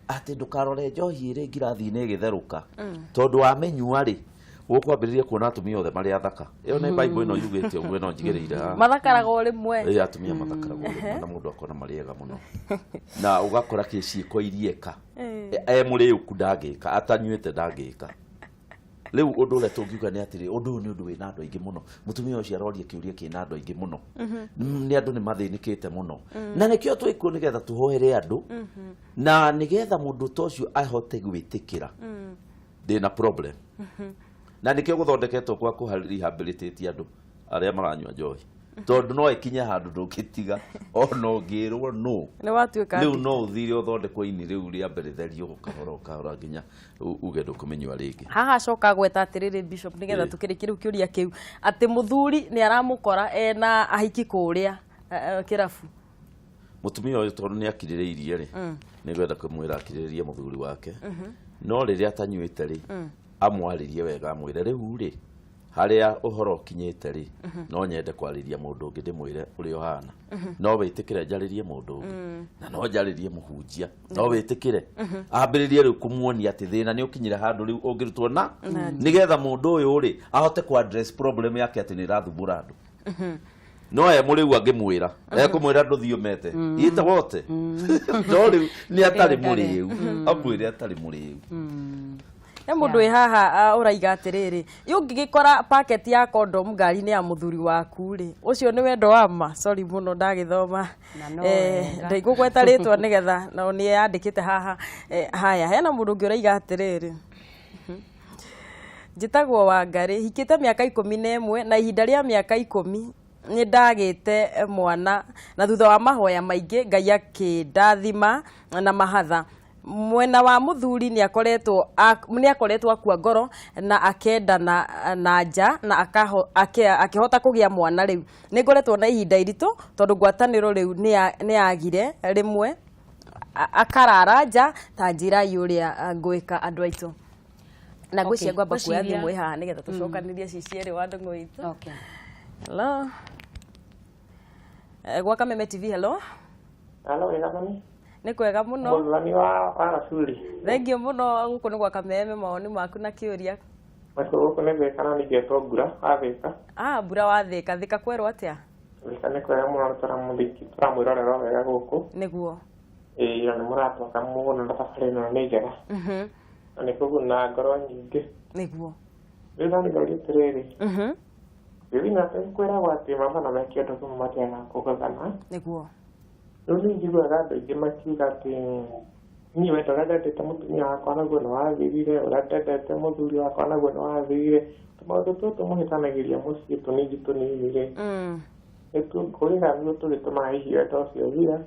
atĩ ndũkarore njohi ĩrĩ ngirathi-inĩ ĩgĩtherũka, tondũ wamĩnyua rĩ, ũkwambĩrĩria kuona atumia othe marĩ athaka. Ĩyo nĩ Bible ĩno yugĩte ũguo, ĩno njigĩrĩire haha. Mathakaraga o rĩmwe. Ĩĩ, atumia mathakaraga o rĩmwe na mũndũ akona marĩ ega mũno. Na ũgakora kĩ ciĩko iria eka. E mũrĩũku ndangĩka, atanyuĩte ndangĩka. Rĩu ũndũ ũrĩa tũngiuga nĩ atĩrĩ, ũndũ ũyũ nĩ ũndũ wĩna andũ aingĩ mũno. Mũtumia ũcio aroria kĩũria kĩna andũ aingĩ mũno. Nĩ andũ nĩ mathĩnĩkĩte mũno. Na nĩkĩo twĩkuo nĩgetha tũhoere andũ, na nĩgetha mũndũ ta ũcio ahote gwĩtĩkĩra ndĩna problem. Na nĩkĩo gũthondeketwo kwa kũ rehabilitate andũ arĩa maranyua njohi. Tondũ no ĩkinye handũ ndũngĩtiga ona ũngĩrwo no. Nĩ watuĩka Rĩu no ũthire ũthondekwo ini rĩu rĩa mbere therio kahora kahora nginya uge ndũkũmĩnyua rĩngĩ. Haha acoka gweta atĩrĩrĩ Bishop, nĩgetha tũkĩrĩkie rĩu kĩũria kĩu, atĩ mũthuri nĩ aramũkora ena ahiki kũrĩa kĩrabu. Mũtumia ũyũ tondũ nĩ akirĩrĩirie rĩ, nĩ ngwenda kũmwĩra akirĩrĩrie mũthuri wake. No rĩrĩa atanyuĩte rĩ, amwarĩrie wega, amwĩre rĩu rĩ, harĩa ũhoro ũkinyĩte rĩ, no nyende kwarĩria mũndũ ũngĩ ndĩmwĩre ũrĩa ũhana. No wĩtĩkĩre njarĩrie mũndũ ũngĩ, na no njarĩrie mũhunjia, no wĩtĩkĩre. Ambĩrĩrie rĩu kũmuonia atĩ thĩna nĩ ũkinyire handũ rĩu ũngĩrutwo na nĩgetha mũndũ ũyũ rĩ ahote kũ address problem yake atĩ nĩ ĩrathumbũra andũ. No e mũrĩu angĩmwĩra, ekũmwĩra ndũthiĩ ũmete ite wote, no rĩu nĩ atarĩ mũrĩu, amwĩre atarĩ mũrĩu. He mũndũ wĩ haha ũraiga atĩrĩrĩ, ũngĩgĩkora packet ya condom ngari-inĩ ya mũthuri waku rĩ, ũcio nĩ wendo wa ma? Sorry mũno ndagĩthoma. Ndikũgweta rĩtwa nĩgetha no nĩ yandĩkĩte haha. Haya, hena mũndũ ũngĩ ũraiga atĩrĩrĩ, njĩtagwo Wangarĩ, hikĩte mĩaka 11 na ihinda rĩa mĩaka 10 nĩ ndagĩte mwana, na thutha wa mahoya maingĩ Ngai akĩndathima na mahatha. Mwena wa mũthuri nĩ akoretwo akua ngoro na akendana na nja na akĩhota kũgĩa mwana. Rĩu nĩ ngoretwo na ihinda iritũ tondũ ngwatanĩro rĩu nĩ yagire rĩmwe, akarara nja ta njĩra ũrĩa ngwĩka andũ aitũ. Na ngwĩciria ngwamba kuoya thimũ ĩ haha nĩgetha tũcokanĩrie ci cierĩ wa ndũng'ũ itũ. Hello. Gwa Kameme TV, hello. Hello, wĩgathani. Nĩ kwega mũno. Mũthani wa Rasuli. Thengiũ mũno, gũkũ nĩ gwa Kameme, mawoni maku na kĩũria. Nakuo gũkũ nĩ Thĩka na ningĩtwo Mbura wa Thĩka. Mbura wa Thĩka, Thĩka kwerwo atĩa? Thĩka nĩ kwega mũno, tũramwĩrorera wega gũkũ. Nĩguo. Ĩĩ, na nĩ mũratwaka mũno na thabarĩ ĩno nĩ njega. Na nĩ kũguna ngoro nyingĩ. Nĩguo. Rĩu no nĩndoria atĩrĩrĩ. Rĩu na kwĩragwo atĩ mama na meke ũndũ kĩmwe matiagaga kũgethana. Nĩguo. Rĩu nĩ njiguaga andũ aingĩ makiuga atĩ Niĩ wendo ũrĩa ndendete mũtumia wakwa naguo nĩ wathirire, ũrĩa ndendete mũthuri wakwa naguo nĩ wathirire. Tũmaũndũ tũtũ mũhĩtanagĩria mũciĩ tũnini tũnini rĩ, nĩtuo ngũrĩra nĩguo tũgĩtũmaga hihi wendo ũcio ũthire,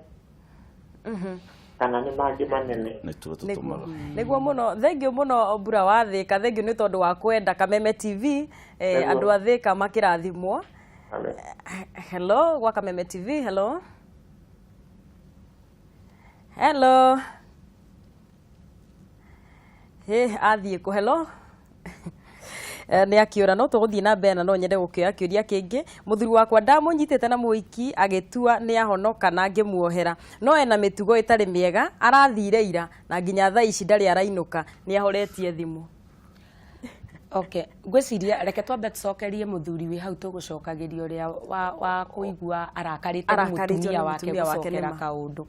kana nĩ mangĩ manene. Nĩtuo tũtũmaga. Nĩguo mũno, thengiũ mũno Mbura wa Thĩka, thengiũ nĩ tondũ wa kwenda Kameme TV, andũ a Thĩka makĩrathimwo. Amen. Hello, gwa Kameme TV, hello. Hello. Hĩ, athiĩ kũ? Hello. Nĩ akĩũra no tũgũthiĩ na mbere na no nyende gũkĩoya kĩũria kĩngĩ. Mũthuri wakwa ndamũnyitĩte na mũhiki agĩtua nĩ ahonoka na ngĩmuohera, no ena mĩtugo ĩtarĩ mĩega, arathire ira na nginya thaa ici ndarĩ arainũka, nĩ ahoretie thimũ. Okay, ngwĩciria reke twambe tũcokerie mũthuri wĩ hau tũgũcokagĩria ũrĩa wa kũigua arakarĩte nĩ Arakarĩtio mũtumia nĩ wake mũtumia wake, gũcokera nĩma. kaũndũ.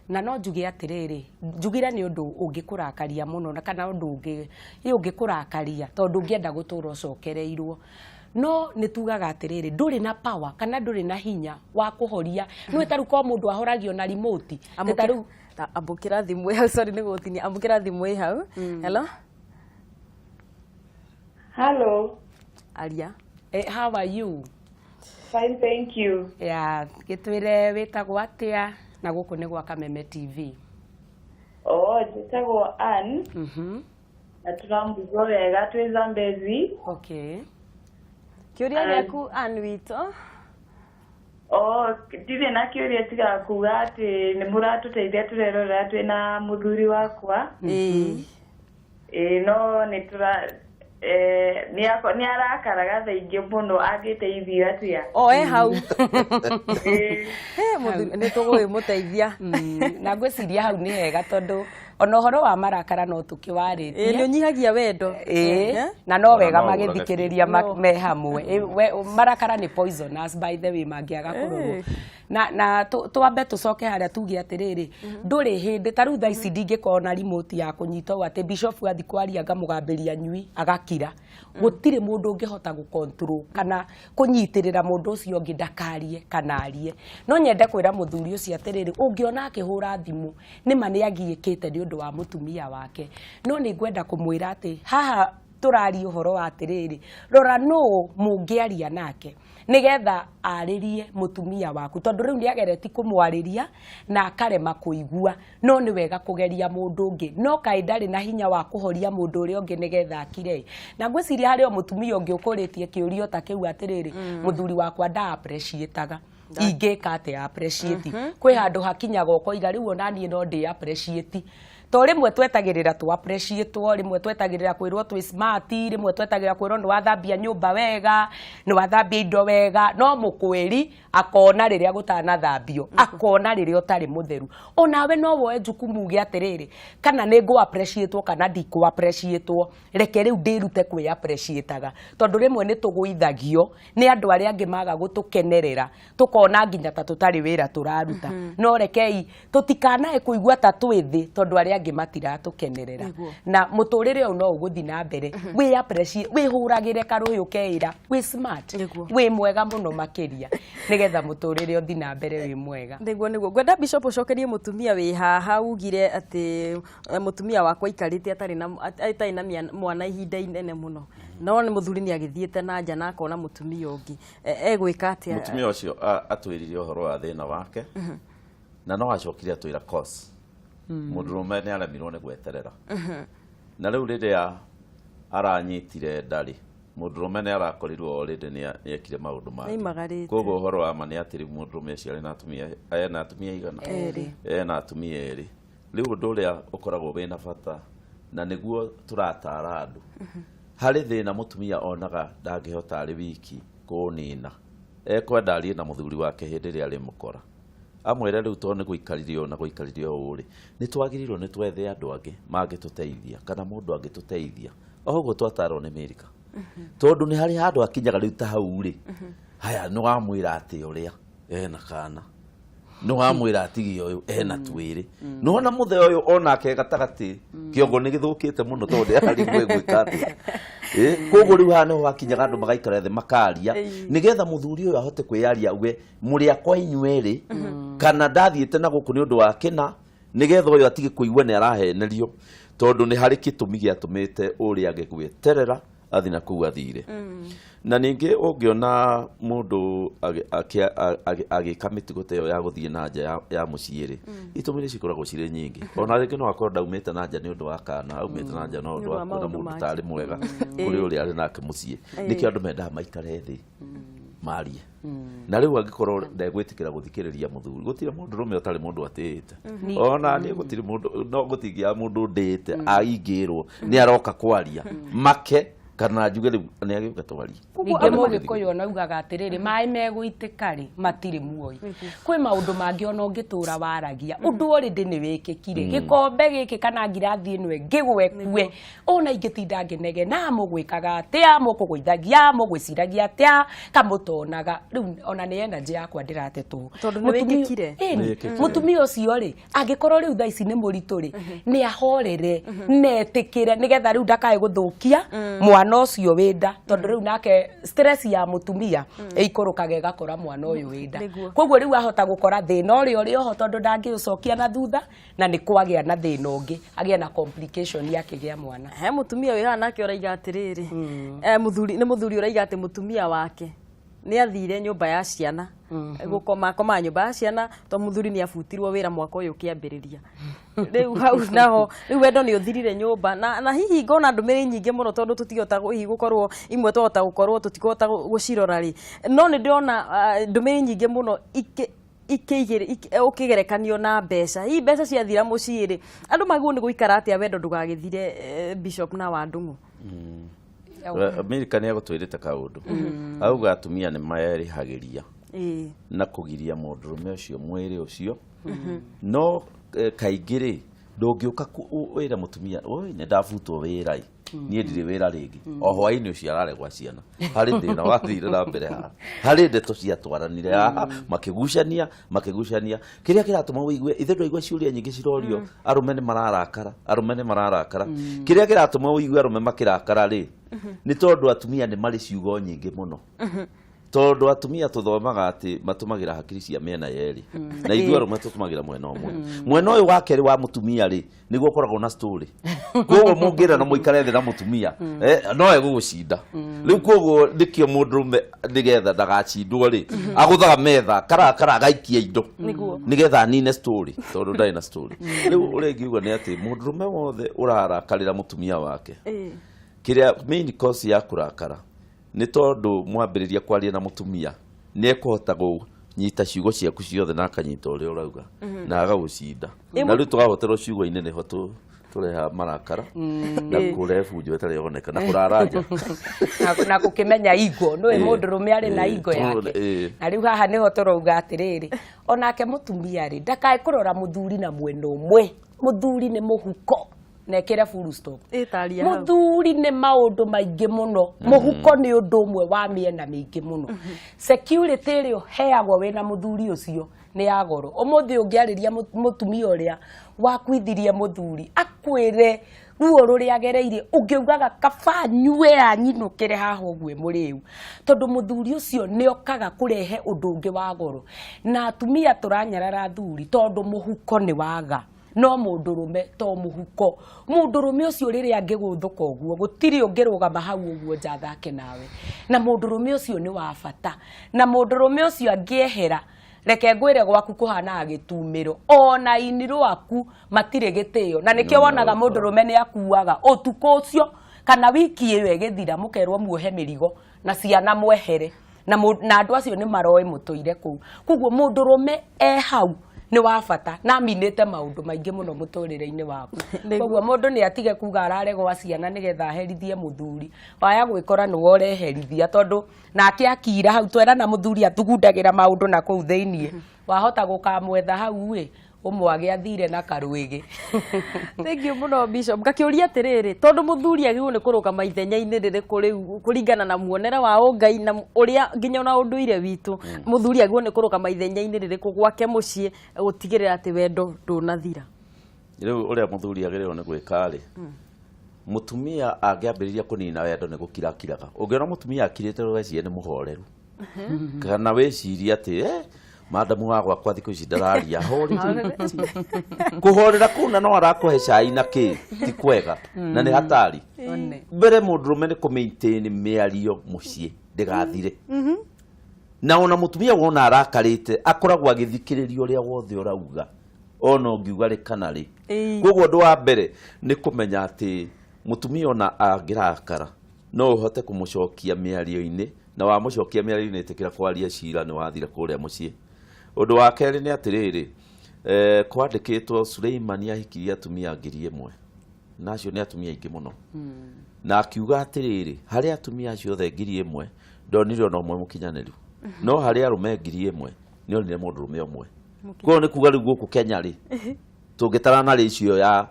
Na no njuge atĩrĩrĩ, njugire nĩ ũndũ ũngĩkũrakaria mũno na kana ũndũ ũngĩ ĩ ũngĩkũrakaria tondũ ũngĩenda gũtũra ũcokereirwo. No nĩ tugaga atĩrĩrĩ, ndũrĩ na power kana ndũrĩ na hinya wa kũhoria. Nĩũĩ ta rĩu korwo mũndũ ahoragio na remote, nĩ ta rĩu Amũkĩra thimũ ĩ hau, sorry nĩ gũgũtinia, amũkĩra thimũ ĩ hau. Hello. Hello. Aria. How are you? Fine, thank you. Yeah, gĩtwĩre wĩtagwo atĩa na gũkũ nĩ gwa Kameme TV. Oh, njĩtagwo Ann. Na tũramũigua wega twĩ Zambezi. Okay. Kĩũria gĩaku Ann witũ? Oh, ndirĩ na kĩũria tiga kuga atĩ nĩ mũratũteithia tũrerorera twĩ na mũthuri wakwa. Ĩĩ, no nĩ tũra nĩ arakaraga thaa ingĩ mũno, angĩteithio atĩa? O e hau. Mũthuri, nĩ tũgũgĩmũteithia. Na ngwĩciria hau nĩ hega tondũ ona ũhoro wa marakara no tũkĩwarĩtie. Ĩĩ, nĩ ũnyihagia wendo. Na no Ona wega no ũrage magĩthikĩrĩria No. me hamwe. Marakara nĩ poisonous by the way mangĩaga kũrorwo. Na twambe tũcoke harĩa tuge atĩrĩrĩ, ndũrĩ hĩndĩ ta rĩu thaa ici ndingĩkorwo na remote ya kũnyita ũũ atĩ bishop athiĩ kwaria ngamũgambĩria nyui agakira. Gũtirĩ mũndũ ũngĩhota gũ-control kana kũnyitĩrĩra mũndũ ũcio ũngĩ ndakarie kana arie. No nyende kwĩra mũthuri ũcio atĩrĩrĩ, ũngĩona akĩhũra thimũ nĩma nĩ agiĩkĩte nĩ ũndũ wa mũtumia wake. No nĩ ngwenda kũmwĩra atĩ haha tũraria ũhoro wa atĩrĩrĩ, rora nũũ mũngĩaria nake nĩgetha arĩrie mũtumia waku, tondũ rĩu nĩagereti kũmwarĩria na akarema kũigua. No nĩ wega kũgeria mũndũ ũngĩ, no kaĩ ndarĩ na hinya wa kũhoria mũndũ ũrĩa ũngĩ nĩgetha akire. Na ngwĩciria harĩ o mũtumia ũngĩ ũkũrĩtie kĩũria ta kĩu atĩrĩrĩ, mũthuri wakwa nda appreciate-aga, ingĩka atĩa appreciate? Kwĩ handũ hakinyaga ũkoiga rĩu ona niĩ no ndĩ appreciate. To rĩmwe twetagĩrĩra tũ appreciate-wo, rĩmwe twetagĩrĩra kwĩrwo twĩ smart, rĩmwe twetagĩrĩra kwĩrwo nĩ wathambia nyũmba wega, nĩ wathambia indo wega, no mũkwĩri akona rĩrĩa gũtanathambio, akona rĩrĩa ũtarĩ mũtheru. Onawe no woe jukumu uge atĩrĩrĩ, kana nĩ ngũ appreciate-wo kana ndikũ appreciate-wo, reke rĩu ndĩrute kwĩ appreciate-aga. Tondũ rĩmwe nĩ tũgũithagio nĩ andũ arĩa angĩ maga gũtũkenerera, tũkona nginya ta tũtarĩ wĩra tũraruta. No rekei tũtikanae kũigua ta twĩ thĩ tondũ arĩa angĩ matiratũkenerera. Na mũtũrĩre ũyũ no ũgũthiĩ na mbere. Wĩ appreciate, wĩhũragĩre karũhĩ ũkeĩra, wĩ smart, wĩ mwega mũno makĩria, nĩgetha mũtũrĩre ũthiĩ na mbere wĩ mwega. Nĩguo, nĩguo. Ngwenda Bishop ũcokerie mũtumia wĩ haha ugire atĩ mũtumia wakwa aikarĩte atarĩ na mwana ihinda inene mũno. No nĩ mũthuri nĩ agĩthiĩte na nja na akona mũtumia ũngĩ. Egwĩka atĩa? Mũtumia ũcio atwĩrire ũhoro wa thĩna wake. Na no acokire atwĩra cause. Mũndũrũme nĩ aremirwo nĩ gweterera. Na rĩu rĩrĩa aranyitire ndarĩ, mũndũrũme nĩ arakorirwo already nĩ ekire maũndũ mangĩ. Nĩaimagarĩte. Koguo ũhoro wa ma nĩ atĩ rĩu mũndũrũme ũcio arĩ na atumia, ena atumia aigana? Erĩ. Ena atumia erĩ. Rĩu ũndũ ũrĩa ũkoragwo wĩna bata na nĩguo tũratara andũ. Harĩ thĩna mũtumia onaga ndangĩhota arĩ wiki kũũnina. Ekwenda arie na mũthuri wake hĩndĩ ĩrĩa arĩmũkora. Amwĩre rĩu tondũ nĩ gũikarire ũũ na gũikarire ũũ rĩ, nĩ twagĩrĩirwo nĩ twethe andũ angĩ mangĩtũteithia kana mũndũ angĩtũteithia. O ũguo twatarwo nĩ Mĩrika. Tondũ nĩ harĩ handũ hakinyaga rĩu ta hau rĩ, haya nĩ wamwĩra atĩ ũrĩa ena kana, nĩ wamwĩra atige ũyũ ena twĩrĩ. Nĩwona mũthee ũyũ onake gatagatĩ kĩongo nĩ gĩthũkĩte mũno tondũ ndĩrarigwo egwĩka atĩa. Koguo rĩu haha nĩho hakinyaga andũ magaikara thĩ makaria nĩgetha mũthuri ũyũ ahote kwĩyaria auge mũrĩ akwa inyuĩ erĩ, kana ndathiĩte na gũkũ nĩ ũndũ wa kĩna, Nĩgetha ũyũ atige kũigua nĩ arahenerio, tondũ nĩ harĩ gĩtũmi gĩatũmĩte ũrĩa age gwĩterera athi na kũu athire. Na ningĩ ũngĩona mũndũ agĩka mĩtugo ta ĩyo ya gũthiĩ na nja ya mũciĩ rĩ, itũmi nĩ cikoragwo cirĩ nyingĩ. Ona rĩngĩ no akorwo ndaumĩte na nja nĩ ũndũ wa kana, aumĩte na nja no ũndũ wa kuona mũndũ tarĩ mwega kũrĩ ũrĩa arĩ nake mũciĩ. Nĩkĩo andũ mendaga maikare thĩ marie. Na rĩu angĩkorwo ndegwĩtĩkĩra gũthikĩrĩria mũthuri, gũtirĩ mũndũrũme ũtarĩ mũndũ atĩĩte. Ona niĩ gũtirĩ mũndũ, no gũtingĩaga mũndũ ndĩĩte aingĩrwo nĩ aroka kwaria make kana njuge rĩu nĩ agĩũka twarie. Ningĩ mũgĩkũyũ ona augaga atĩrĩrĩ, maĩ megũitĩka rĩ matirĩ muoyo. Kwĩ maũndũ mangĩ ona ũngĩtũra waragia ũndũ already nĩ wĩkĩkire. Gĩkombe gĩkĩ kana ngirathi ĩno ĩngĩgwe kue, ona ingĩtinda ngĩnegena mũgwĩkaga atĩa, mũkũgũithagia, mũgwĩciragia atĩa, kamũtonaga. Rĩu ona nĩ energy yakwa ndĩratetwo. Tondũ nĩ wĩkĩkire. Mũtumia ũcio rĩ, angĩkorwo rĩu thaa ici nĩ mũritũ rĩ, nĩ ahorere, netĩkĩre nĩgetha rĩu ndakae gũthũkia mwana ũcio wĩ nda, tondũ rĩu nake stress ya mũtumia ĩikũrũkaga ĩgakora mwana ũyũ wĩ nda. Koguo rĩu ahota gũkora thĩna ũrĩa ũrĩ oho, tondũ ndangĩũcokia na thutha, na nĩ kwagĩa na thĩna ũngĩ, agĩe na complication ya kĩgĩa mwana. He mũtumia wĩ haha nake ũraiga atĩrĩrĩ, mũthuri, nĩ mũthuri ũraiga atĩ mũtumia wake nĩ athire nyũmba ya ciana, gũkoma akoma nyũmba ya ciana, to mũthuri nĩ abutirwo wĩra mwaka ũyũ ũkĩambĩrĩria. Rĩu hau naho, rĩu wendo nĩ ũthirire nyũmba, na hihi ngona ndũmĩrĩri nyingĩ mũno, tondũ tũtigota hihi gũkorwo imwe twahota gũkorwo tũtikũhota gũcirora rĩ, no nĩ ndĩrona ndũmĩrĩri nyingĩ mũno ũkĩgerekanio na mbeca. Hihi mbeca ciathira mũciĩ rĩ, andũ magĩrĩirwo nĩ gũikara atĩa wendo ndũgagĩthire, Bishop na Wandung'u? Amerika nĩ agũtwĩrĩte kaũndũ, auga atumia nĩ merĩhagĩria na kũgiria mũndũrũme ũcio mwĩrĩ ũcio, no kaingĩ rĩ ndũngĩũka wĩre mũtumia, oi nĩ ndabutwo wĩra ĩ, niĩ ndirĩ wĩra rĩngĩ. O hwaĩ-inĩ ũcio araregwa ciana, harĩ thĩna wathire na mbere haha, harĩ ndeto ciatwaranire haha, makĩgucania makĩgucania. Kĩrĩa kĩratũma ũigue ithe ndwaigua ciũria nyingĩ cirorio, arũme nĩ mararakara, arũme nĩ mararakara. Kĩrĩa kĩratũma ũigue arũme makĩrakara rĩ, nĩ tondũ atumia nĩ marĩ ciugo nyingĩ mũno. Tondũ atumia tũthomaga atĩ matũmagĩra hakiri cia mĩena yerĩ, na ithuĩ arũme tũtũmagĩra mwena ũmwe. Mwena ũyũ wa kerĩ wa mũtumia rĩ, nĩguo ũkoragwo na story. Koguo mũngĩra na mũikare thĩ na mũtumia, no egũgũcinda. Rĩu koguo nĩkĩo mũndũrũme nĩgetha ndagacindwo rĩ, agũthaga metha karakara agaikia indo nĩgetha anine story, tondũ ndarĩ na story. Rĩu ũrĩa ingiuga nĩ atĩ mũndũrũme wothe ũrarakarĩra mũtumia wake, kĩrĩa main cause ya kũrakara nĩ tondũ mwambĩrĩria kwaria na mũtumia nĩ ekũhota kũnyita ciugo ciaku ciothe na akanyita ũrĩa ũrauga na agagũcinda. Na rĩu tũgahoterwo ciugo-inĩ nĩho tũreha marakara na kũrehe bunjo ĩtarĩ yoneka na kũrara nja na gũkĩmenya ingo nĩwe mũndũrũme arĩ na ingo yake. Na rĩu haha nĩho tũrauga atĩrĩrĩ, onake mũtumia rĩ ndakae kũrora mũthuri na mwena ũmwe. Mũthuri nĩ mũhuko, nekĩre full stop. Mũthuri nĩ maũndũ maingĩ mũno, mũhuko nĩ ũndũ ũmwe wa mĩena mĩingĩ mũno. Security ĩrĩa ũheagwo wĩna mũthuri ũcio nĩ ya goro. Ũmũthĩ ũngĩarĩria mũtumia ũrĩa wakuithirie mũthuri akwĩre ruo rũrĩa agereire, ũngĩugaga kaba nyue anyinũkĩre haha ũguo mũrĩu, tondũ mũthuri ũcio nĩ okaga kũrehe ũndũ ũngĩ wa goro. Na atumia tũranyarara athuri tondũ mũhuko nĩ waga, no mũndũrũme to mũhuko. Mũndũrũme ũcio rĩrĩa angĩgũthũka ũguo, gũtirĩ ũngĩrũgama hau ũguo nja athake nawe. Na mũndũrũme ũcio nĩ wa bata, na mũndũrũme ũcio angĩehera, reke ngwĩre gwaku kũhanaga gĩtumĩro, ona ini rwaku matirĩ gĩtĩo. Na nĩkĩo wonaga mũndũrũme nĩ akuaga ũtukũ ũcio kana wiki ĩyo ĩgĩthira, mũkerwo muohe mĩrigo na ciana mwehere, na andũ acio nĩ maroĩ mũtũire kũu. Koguo mũndũrũme e hau nĩ wa bata na aminĩte maũndũ maingĩ mũno mũtũrĩre-inĩ waku. Koguo mũndũ nĩ atige kuga araregwa ciana nĩgetha aherithie mũthuri, waya gwĩkora nĩwe ũreherithia, tondũ nake akira hau twerana mũthuri athugundagĩra maũndũ na kũu thĩiniĩ, wahota gũkamwetha hau ĩ ũmwage athire na karwĩgĩ. Thank you mũno Bishop. Ngakĩũria atĩrĩrĩ, tondũ mũthuri agĩrĩirwo nĩ kũrũgama ithenya-inĩ rĩrĩkũ rĩu kũringana na muonere wa ũngai na ũrĩa nginya ona ũndũire witũ, mũthuri agĩrĩirwo nĩ kũrũgama ithenya-inĩ rĩrĩkũ gwake mũciĩ gũtigĩrĩra atĩ wendo ndũnathira? Rĩu ũrĩa mũthuri agĩrĩirwo nĩ gwĩka rĩ, mũtumia angĩambĩrĩria kũnina wendo nĩ gũkira akiraga. Ũngĩona mũtumia akirĩte ũgeciria nĩ mũhoreru, kana wĩcirie atĩ Madamu wa gwakwa thikũ ici ndararia horera kũhorera kũu na no arakũhe cai na kĩ ti kwega na nĩ hatari. Mbere mũndũrũme nĩ kũ maintain mĩario mũciĩ ndĩgathire. Na ona mũtumia wona arakarĩte akoragwo agĩthikĩrĩria ũrĩa wothe ũrauga ona ũngiuga rĩ kana rĩ. Koguo ũndũ wa mbere nĩ kũmenya atĩ mũtumia ona angĩrakara no ũhote kũmũcokia mĩario-inĩ, na wamũcokia mĩario-inĩ ĩtĩkĩra kwaria cira nĩ wathira kũrĩa mũciĩ. Ũndũ wa kerĩ nĩ atĩrĩrĩ, kwandĩkĩtwo Suleimani ahikirie atumia 1,000 na acio nĩ atumia aingĩ mũno. Na akiuga atĩrĩrĩ, harĩ atumia acio othe 1,000 ndonire ona ũmwe mũkinyanĩru, no harĩ arũme 1,000 nĩ onire mũndũrũme ũmwe. Koguo nĩ kuga rĩu gũkũ Kenya rĩ, tũngĩtara na ratio ya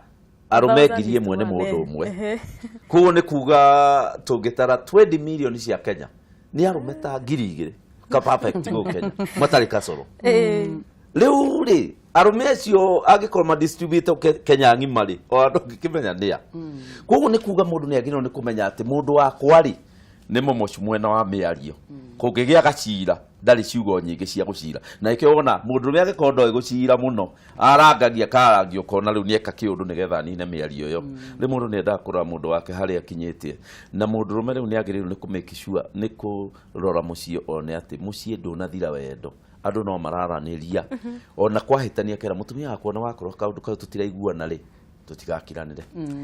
arũme 1,000 nĩ mũndũ ũmwe. Koguo nĩ kuga tũngĩtara 20 million cia Kenya nĩ arũme ta 2,000 ka perfect gũkũ Kenya matarĩ kasoro. Rĩu rĩ arũme acio angĩkorwo ma distribute Kenya ng'ima rĩ, o andũ ũngĩkĩmenya nĩa. Koguo nĩ kuga mũndũ nĩ agĩrĩirwo nĩ kũmenya atĩ mũndũ wakwa rĩ nĩ mũmocu mwena wa mĩario. Kũngĩgĩa gacira ndarĩ ciugo nyingĩ cia gũcira. Na nĩkĩo wona mũndũrũme angĩkorwo ndoĩ gũcira mũno arangagia karangia ũkona rĩu nĩeka kĩũndũ nĩgetha anine mĩario ĩyo. Rĩu mũndũ nĩendaga kũrora mũndũ wake harĩa akinyĩtie. Na mũndũrũme rĩu nĩagĩrĩirwo nĩ kũ make sure nĩ kũrora mũciĩ one atĩ mũciĩ ndũnathira wendo. Andũ no mararanĩria. Ona kwahĩtania kera mũtumia wakwa ona wakorwo kaũndũ kau tũtiraiguana rĩ, tũtigakiranĩre.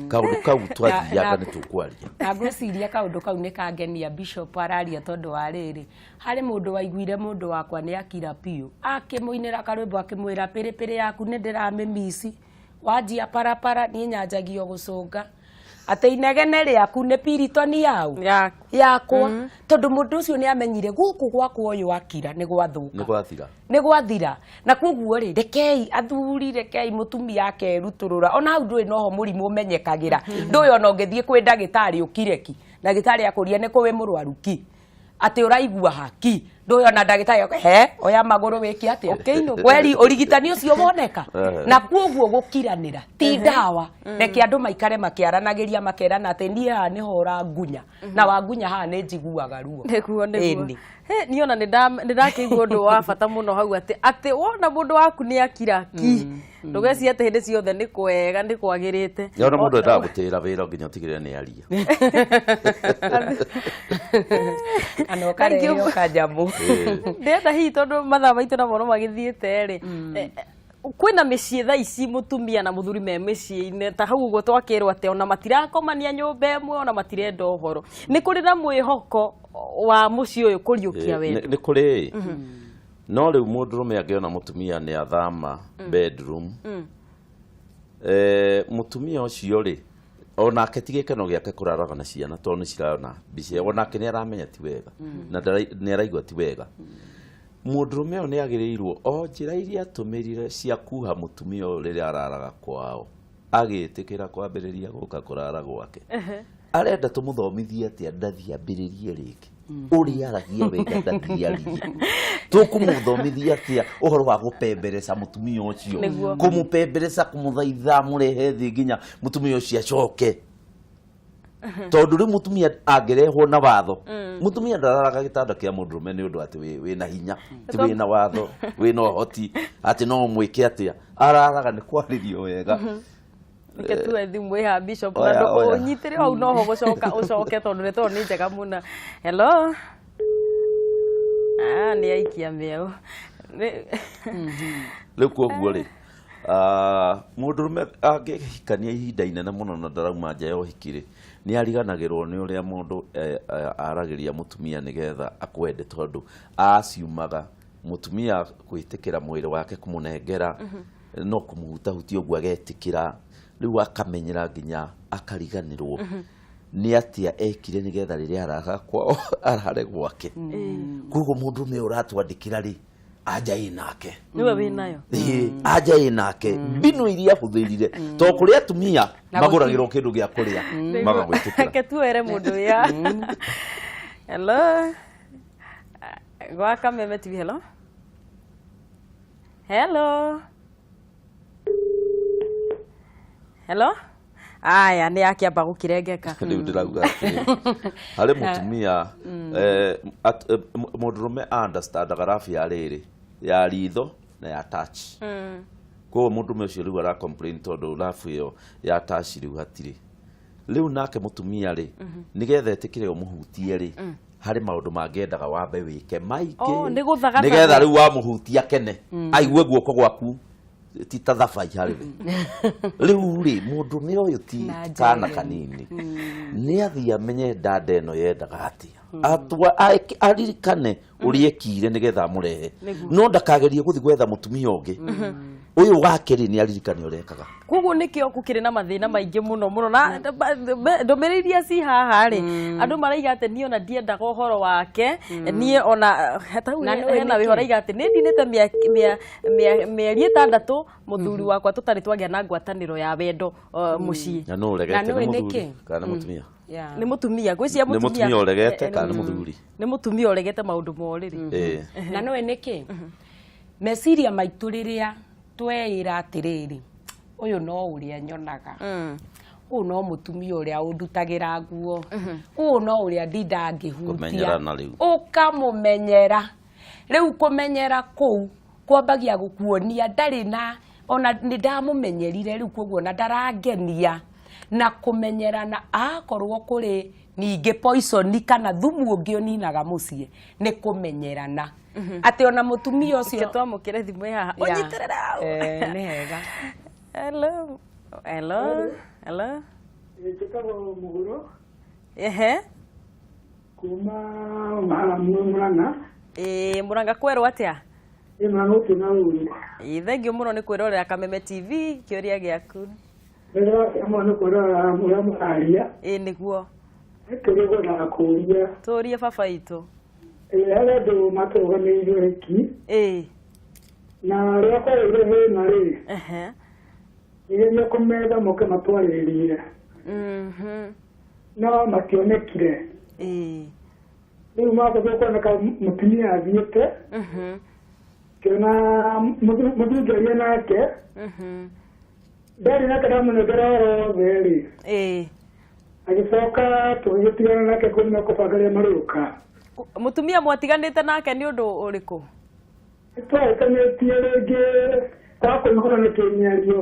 Kaũndũ kau twathiaga nĩ tũkwaria. Na ngwĩciria kaũndũ kau nĩ kangenia Bishop araria tondũ wa rĩrĩ, harĩ mũndũ waiguire mũndũ wakwa nĩ akira biũ, akĩmũinĩra karwĩmbo akĩmwĩra pĩrĩpĩrĩ yaku nĩ ndĩramĩmici, wanjia parapara niĩ nyanjagia gũcũnga. Atĩ inegene rĩaku nĩ piritoni yau yakwa. Tondũ mũndũ ũcio nĩ amenyire gũkũ gwakwa ũyũ akira nĩ gwathũka. Nĩ gwathira. Nĩ gwathira. Na koguo rĩ, rekei athuri, rekei mũtumia akerutũrũra. Ona hau ndũĩ noho mũrimũ ũmenyekagĩra. Ndũĩ ona ũngĩthiĩ kwĩ ndagĩtarĩ ũkire ki. Ndagĩtarĩ akũria nĩ kũ wĩ mũrwaru ki. Atĩ ũraigua ha ki. Ndũĩ ona ndagĩtarĩ akũria, he, oya magũrũ wĩke atĩa? Ũkĩinũka. Weri, ũrigitani ũcio woneka. Na koguo gũkiranĩra ti ndawa. Reke andũ maikare makĩaranagĩria makerana atĩ niĩ haha nĩho ũrangunya. Na wangunya haha nĩ njiguaga ruo. Nĩguo, nĩguo. He, niĩ ona nĩ ndakĩigua ũndũ wa bata mũno hau atĩ wona mũndũ waku nĩ akira ki. Ndũgecirie atĩ hĩndĩ ciothe nĩ kwega, nĩ kwagĩrĩte. Nĩ ona mũndũ endaga gũtĩĩra wĩra nginya ũtigĩrĩre nĩ aria. Kana ũkareheo kanyamũ. Ndĩrenda hihi tondũ mathaa maitũ namo no magĩthiĩte rĩ, kwĩna mĩciĩ thaa ici mũtumia na mũthuri me mĩciĩ-inĩ ta hau ũguo twakĩrwo atĩ ona matirakomania nyũmba ĩmwe ona matirenda ũhoro. Nĩ kũrĩ na mwĩhoko wa mũciĩ ũyũ kũriũkia wendo? Nĩ kũrĩ. No rĩu mũndũrũme angĩona mũtumia nĩ athama bedroom, mũtumia ũcio rĩ, onake ti gĩkeno gĩake kũraraga na ciana tondũ nĩ cirona mbica ĩyo, onake nĩ aramenya ti wega na nĩ araigua ti wega. Mũndũrũme ũyũ nĩ agĩrĩirwo o njĩra iria atũmĩrire cia kuha mũtumia ũyũ rĩrĩa araraga kwao, agĩtĩkĩra kwambĩrĩria gũka kũrara gwake. Arenda tũmũthomithie atĩa ndathiĩ ambĩrĩrie rĩngĩ. Ũrĩa aragia wega ndathiĩ arie. Tũkũmũthomithia atĩa ũhoro wa gũpembereca mũtumia ũcio. Kũmũpembereca, kũmũthaitha, mũrehe thĩ nginya mũtumia ũcio acoke. Tondũ rĩu mũtumia angĩrehwo na watho, mũtumia ndararaga gĩtanda kĩa mũndũrũme nĩ ũndũ atĩ wĩna hinya, ti wĩna watho, wĩna ũhoti, atĩ no ũmwĩke atĩa. Araraga nĩ kwarĩrio wega. Reke tuwe thimũ ĩha Bishop, na ũnyitĩre hau noho gũcoka ũcoke tondũ ndeto ĩyo nĩ njega mũno. Hello. Nĩ aikia mĩeũ. Rĩu koguo rĩ, mũndũrũme angĩhikania ihinda inene mũno na ndarauma nja ya ũhiki rĩ, nĩ ariganagĩrwo nĩ ũrĩa mũndũ aragĩria mũtumia nĩgetha akwende, tondũ aciumaga mũtumia gwĩtĩkĩra mwĩrĩ wake kũmũnengera, no kũmũhutahutia ũguo agetĩkĩra, rĩu akamenyera nginya akariganĩrwo nĩ atĩa ekire nĩgetha rĩrĩa arara kwao arare gwake. Koguo mũndũrũme ũyũ ũratwandĩkĩra rĩ, anja ĩ nake. Nĩwe wĩ nayo. Ĩĩ, anja ĩ nake. Mbinu iria ahũthĩrire, tondũ kũrĩ atumia magũragĩrwo kĩndũ gĩa kũrĩa, magagwĩtĩkĩra. Reke tuere mũndũ ũyũ. Hello. Gwa Kameme TV, hello. Hello. Hello. Aya, nĩ akĩamba gũkĩrengeka. Rĩu ndĩrauga atĩrĩ, harĩ mũtumia, mũndũrũme understandaga rabu ya rĩrĩ, Ya ritho na ya touch. Koguo mũndũrũme ũcio rĩu ara complain tondũ love ĩyo ya touch rĩu hatirĩ. Rĩu nake mũtumia rĩ, nĩgetha etĩkĩre ũmũhutie rĩ, harĩ maũndũ mangĩendaga wambe wĩke maingĩ. Oh, nĩ gũthagathagwo. Nĩgetha rĩu wamũhutia kene, aigue guoko gwaku ti ta thabai harĩ we. Rĩu rĩ, mũndũrũme ũyũ ti Na kana njĩra. Kanini nĩ athiĩ amenye ndanda ĩno yendaga atĩa, atua aririkane ũrĩa ekire nĩgetha amũrehe, no ndakagerie gũthiĩ gwetha mũtumia ũngĩ. Ũyũ wake rĩ, nĩ aririkane ũrĩa ekaga. Koguo nĩkĩo gũkĩrĩ na mathĩna maingĩ mũno mũno, na ndũmĩrĩri iria ci haha rĩ, andũ maraiga atĩ niĩ ona ndiendaga ũhoro wake, niĩ ona ta rĩu Na nĩũĩ hena nĩkĩ? wĩho araiga atĩ nĩ ndinĩte mĩeri 6 mũthuri wakwa tũtarĩ twagĩa na ngwatanĩro ya wendo mũciĩ. Na nũ ũregete? Na nĩ nĩũĩ mũthuri nĩkĩ? kana nĩ mũtumia? Yeah. Nĩ mũtumia, ngwĩciria. Nĩ mũtumia ũregete kana nĩ mũthuri? Nĩ mũtumia ũregete maũndũ ma ũrĩrĩ. Na nĩũĩ nĩkĩ? Meciria maitũ rĩrĩa tweĩra atĩrĩrĩ, ũyũ no ũrĩa nyonaga, ũyũ no mũtumia ũrĩa ũndutagĩra nguo, ũyũ no ũrĩa ndinda ngĩhutia. Kũmenyerana rĩu. Ũkamũmenyera. Rĩu kũmenyera kũu kwambagia gũkuonia ndarĩ na ona nĩ ndamũmenyerire rĩu, koguo na ndarangenia na kũmenyerana. Akorwo kũrĩ ningĩ poison kana thumu ũngĩ ũninaga mũciĩ nĩ kũmenyerana, atĩ ona mũtumia ũcio Reke twamũkĩre thimũ ĩ haha. Ũnyitĩrĩre hau. Eh, nĩ hega. Hello, hello, hello. Njĩtagwo Mũgũrũ. Kuma Mũrang'a. Ĩĩ, Mũrang'a kwerwo atĩa? Ĩ, Mũrang'a gũtirĩ na ũru. Ĩĩ, thengiũ mũno nĩ kwĩrorera Kameme TV. Kĩũria gĩaku? Nĩndĩrakena mũno nĩ kwĩrorera ũrĩa mũraria. Ĩĩ, nĩguo. Kĩũria ngwendaga kũũria. Tũrie, baba itũ. Ĩ, harĩ andũ matũrũgamĩrĩire ũhiki na rĩrĩa kwarĩire thĩna rĩ, nĩgeria kũmetha moke matwarĩrĩrie, no mationekire. Rĩu macoka kuoneka mũtumia athiĩte, kĩona mũthuri ngĩaria nake, ndarĩ nake, ndamũnengera ũhoro wothe rĩ, agĩcoka tũgĩgĩtigana nake kũu nĩmekũbanga rĩrĩa marĩũka. Mũtumia mwatiganĩte nake nĩ ũndũ ũrĩkũ? Twahĩtanĩtie rĩngĩ kwaga kũiguana nĩ kĩmĩario.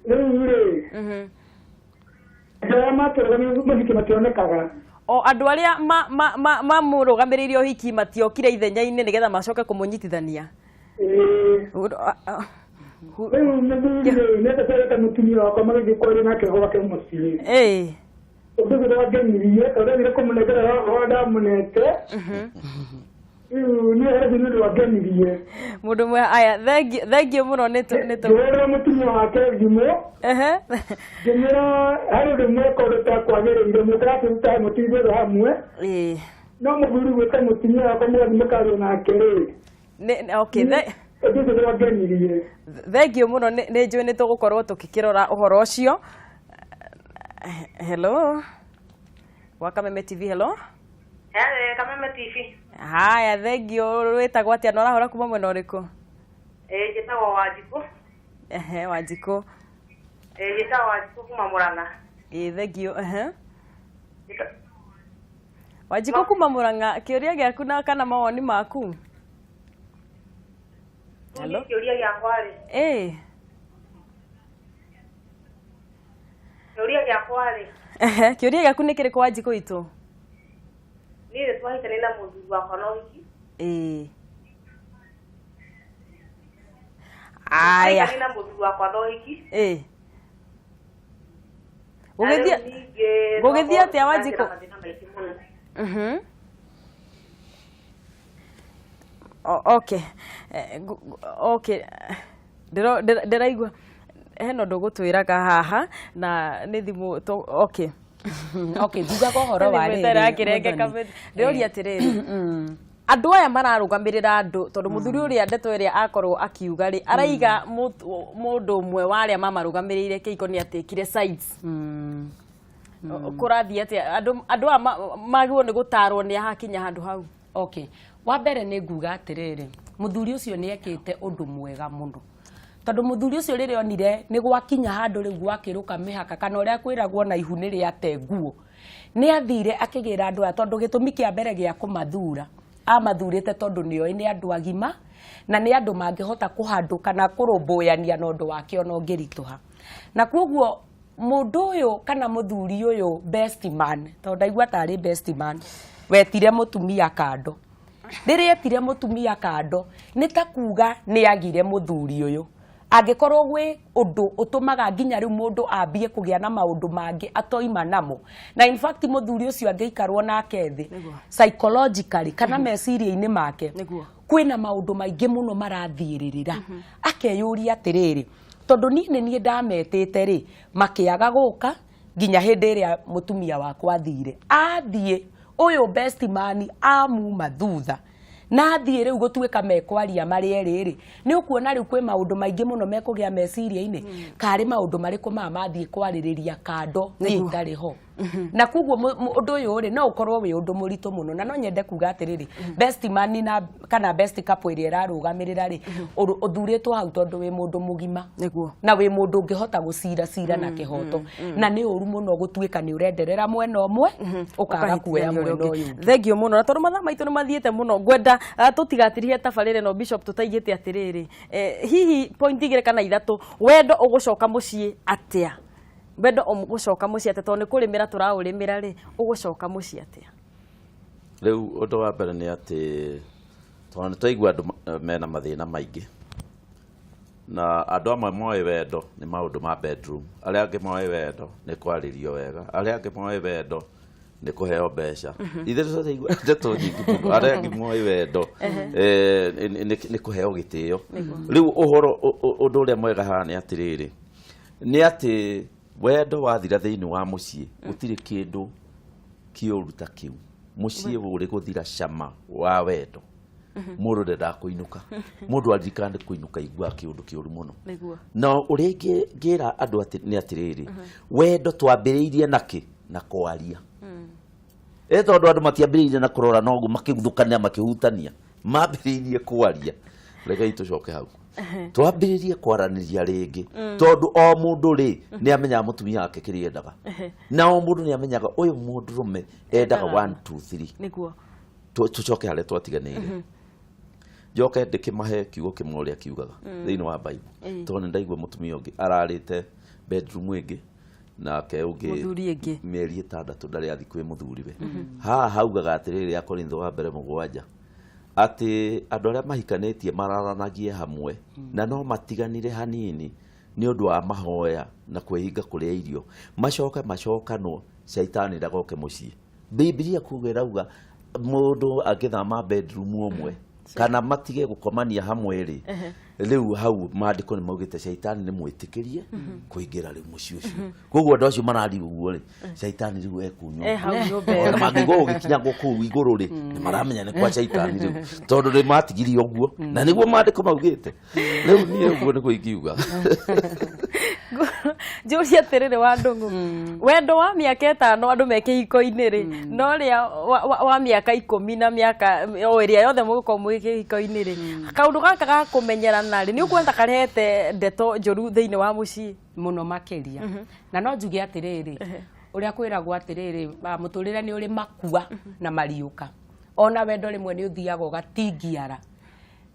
Rĩu rĩ, andũ arĩa matũrũgamĩrĩire mũhiki mationekaga. O andũ arĩa mamũrũgamĩrĩire ũhiki matiokire ithenya-inĩ nĩgetha macoke kũmũnyitithania? Ĩĩ. Rĩu mũthuri rĩ, nĩendete mũtumia wakwa magĩthiĩ kwaria nake gwake mũciĩ. Ũndũ ũcio ndwangenirie tondũ ndathire kũmũnengera ũrĩa ndamũnete. Rĩu niĩ ũhoro ũcio nĩ ũndũ wangenirie. Mũndũ mwe aya, thengiũ mũno nĩ Ngĩhũrĩra mũtumia wake thimũ, ngĩmwĩra harĩ ũndũ mweka ũndũ ũtakwagĩrĩire, mũkarakĩruta mũtithĩrwo hamwe, no mũthuri gwĩta mũtumia wakwa mũgathiĩ mũkaria nake rĩ, Okay, ũndũ ũcio ndwangenirie. Thengiũ mũno, nĩ njũĩ nĩ tũgũkorwo tũgĩkĩrora ũhoro ũcio. Hello, gwa Kameme TV, hello. Hele, Kameme TV. Haya, thengiũ. Wĩtagwo atĩa na ũrahũra kuma mwena ũrĩkũ? Ĩĩ, njĩtagwo Wanjikũ. Ehe, Wanjikũ. Ĩĩ, njĩtagwo Wanjikũ kuma Mũrang'a. Ĩĩ, thengiũ. Ehe, Wanjikũ kuma Mũrang'a, kĩũria gĩaku na kana mawoni maku? Hello. Kĩũria gĩakwa rĩ, kĩũria gĩakwa rĩ, Ehe, kĩũria gĩaku nĩ kĩrĩkũ, Wanjikũ itũ? Niĩ nĩ twahikania na mũthuri wakwa na ũhiki. Aya. Twahikania na mũthuri wakwa na ũhiki. Na Gũgĩthiĩ rĩu ningĩ gũgĩthiĩ twakorwo atĩa, tũkĩgera Wanjikũ? mathĩna maingĩ mũno. Okay. Okay, ndĩraigua hena ũndũ ũgũtwĩraga haha na nĩ thimũ okay. Okay, njugaga ũhoro wa Thimũ rĩrĩ, ĩtarakĩrengeka. Mũthoni. Ndĩroria atĩrĩrĩ, andũ aya mararũgamĩrĩra andũ, tondũ mũthuri ũrĩa ndeto ĩrĩa akorwo akiuga rĩ, araiga mũndũ ũmwe wa arĩa mamarũgamĩrĩire kĩhiko nĩ atĩkire sides. Kũrathiĩ atĩa? Andũ aya magĩrĩirwo nĩ gũtarwo nĩ ahakinya handũ hau? Okay, wa mbere nĩ nguga atĩrĩrĩ, mũthuri ũcio nĩ ekĩte ũndũ mwega mũno, tondũ mũthuri ũcio rĩrĩa onire nĩ gwakinya handũ rĩu gwakĩrũka mĩhaka, kana ũrĩa kwĩragwo na ihu nĩ rĩate nguo, nĩ athire akĩgĩra andũ aya, tondũ gĩtũmi kĩa mbere gĩa kũmathura Amathurĩte tondũ nĩoĩ nĩ andũ agima na nĩ andũ mangĩhota kũhandũ kana kũrũmbũyania na ũndũ wake ona ũngĩritũha. Na koguo mũndũ ũyũ kana mũthuri ũyũ best man, tondũ ndaigua tarĩ best man, wetire mũtumia kando. Rĩrĩa etire mũtumia kando, nĩ ta kuga nĩ agire mũthuri ũyũ. Angĩkorwo gwĩ ũndũ ũtũmaga nginya rĩu mũndũ ambie kũgĩa na maũndũ mangĩ atoima namo. Na in fact mũthuri ũcio angĩikarwo nake thĩ psychologically kana meciria-inĩ make, kwĩna maũndũ maingĩ mũno marathiĩrĩrĩra. Akeyũria atĩrĩrĩ, tondũ niĩ nĩ niĩ ndametĩte rĩ, makĩaga gũka nginya hĩndĩ ĩrĩa mũtumia wakwa athire. Athiĩ, ũyũ best man amuma thutha. Na athiĩ rĩu gũtuĩka mekwaria marĩ erĩ rĩ, nĩ ũkuona rĩu kwĩ maũndũ maingĩ mũno mekũgĩa meciria-inĩ. Karĩ maũndũ marĩkũ maya mathiĩ kwarĩrĩria kando niĩ itarĩ ho. Na koguo ũndũ ũyũ rĩ, no ũkorwo wĩ ũndũ mũritũ mũno. Na no nyende kuga atĩrĩrĩ, best man na kana best couple ĩrĩa ĩrarũgamĩrĩra rĩ, ũthurĩtwo hau tondũ wĩ mũndũ mũgima. Na wĩ mũndũ ũngĩhota gũcira cira na kĩhoto. Na nĩ ũru mũno gũtuĩka nĩ ũrenderera mwena ũmwe, ũkaga kuoya mwena ũyũ ũngĩ. Thank you mũno. Na tondũ mathaa maitũ nĩ mathiĩte mũno, ngwenda tũtigatirihe tabarĩra ĩno Bishop tũtaigĩte atĩrĩrĩ, hihi point igĩrĩ kana ithatũ, wendo ũgũcoka mũciĩ atĩa? Wendo ũgũcoka mũciĩ atĩa? Tondũ nĩ kũrĩmĩra tũraũrĩmĩra rĩ, ũgũcoka mũciĩ atĩa? Rĩu ũndũ wa mbere nĩ atĩ tondũ nĩ twaigua andũ mena mathĩna maingĩ, na andũ amwe moĩ wendo nĩ maũndũ ma bedroom, arĩa angĩ moĩ wendo nĩ kwarĩrio wega, arĩa angĩ moĩ wendo nĩ kũheo mbeca. Ithuĩ tũraigua ndeto nyingĩ mũno. Arĩa angĩ moĩ wendo nĩ kũheo gĩtĩo. Rĩu ũhoro ũndũ ũrĩa mwega haha nĩ atĩrĩrĩ, nĩ atĩ wendo wathira thĩinĩ wa mũciĩ, gũtirĩ kĩndũ kĩũru ta kĩu. Mũciĩ ũrĩ gũthira cama wa wendo. Mũndũ ndendaga kũinũka. Mũndũ aririkana nĩ kũinũka aiguaga kĩũndũ kĩũru mũno. Na ũrĩa ingĩra andũ atĩ nĩ atĩrĩrĩ, wendo twambĩrĩirie nakĩ? Na kwaria. Tondũ andũ matiambĩrĩirie na kũrora noguo makĩguthũkania makĩhutania, mambĩrĩirie kwaria. Rekei tũcoke hau. Twambĩrĩrie kwaranĩria rĩngĩ, tondũ o mũndũ rĩ nĩ amenyaga mũtumia wake kĩrĩa endaga, na o mũndũ nĩ amenyaga ũyũ mũndũrũme endaga 1 2 3. Tũcoke harĩa twatiganĩire. Njoke ndĩkĩmahe kiugo kĩmwe ũrĩa kiugaga thĩinĩ wa Bible, tondũ nĩ ndaigua mũtumia ũngĩ ararĩte bedroom ĩngĩ nake ũngĩ Mũthuri ĩngĩ. mĩeri 6 ndarĩ athiĩ kwĩ mũthuriwe. Haha haugaga atĩrĩrĩ, Akorintho wa mbere 7, atĩ andũ arĩa mahikanĩtie mararanagie hamwe na no matiganire hanini nĩ ũndũ wa mahoya na kwĩhinga kũrĩa irio, macoke macokanwo, caitani ndagoke mũciĩ. Bibilia kuga ĩrauga mũndũ angĩthama bedroom ũmwe kana matige gũkomania hamwe rĩ, rĩu hau maandĩko nĩ maugĩte caitani nĩ mwĩtĩkĩrie kũingĩra rĩu mũciĩ ũcio. Koguo andũ acio mararia ũguo rĩ, caitani rĩu ekunywo. Hau nyũmba ĩyo. Ona mangĩigua gũgĩkinyangwo kũu igũrũ rĩ, nĩ maramenya nĩ kwa caitani rĩu, tondũ nĩ matigirie ũguo na nĩguo maandĩko maugĩte. Rĩu niĩ ũguo nĩguo ingiuga. Njũrie atĩrĩrĩ wa Ndũng'ũ, wendo wa mĩaka 5 andũ me kĩhiko-inĩ rĩ, no ũrĩa wa mĩaka 10 na mĩaka o ĩrĩa yothe mũgũkorwo mwĩ kĩhiko-inĩ rĩ, kaũndũ gaka ga kũmenyerana rĩ, nĩ ũkuona ta karehete ndeto njũru thĩinĩ wa mũciĩ? Mũno makĩria. Na no njuge atĩrĩrĩ, ũrĩa kwĩragwo atĩrĩrĩ, mũtũrĩre nĩ ũrĩ makua na mariũka. Ona wendo rĩmwe nĩ ũthiaga ũgatingiara.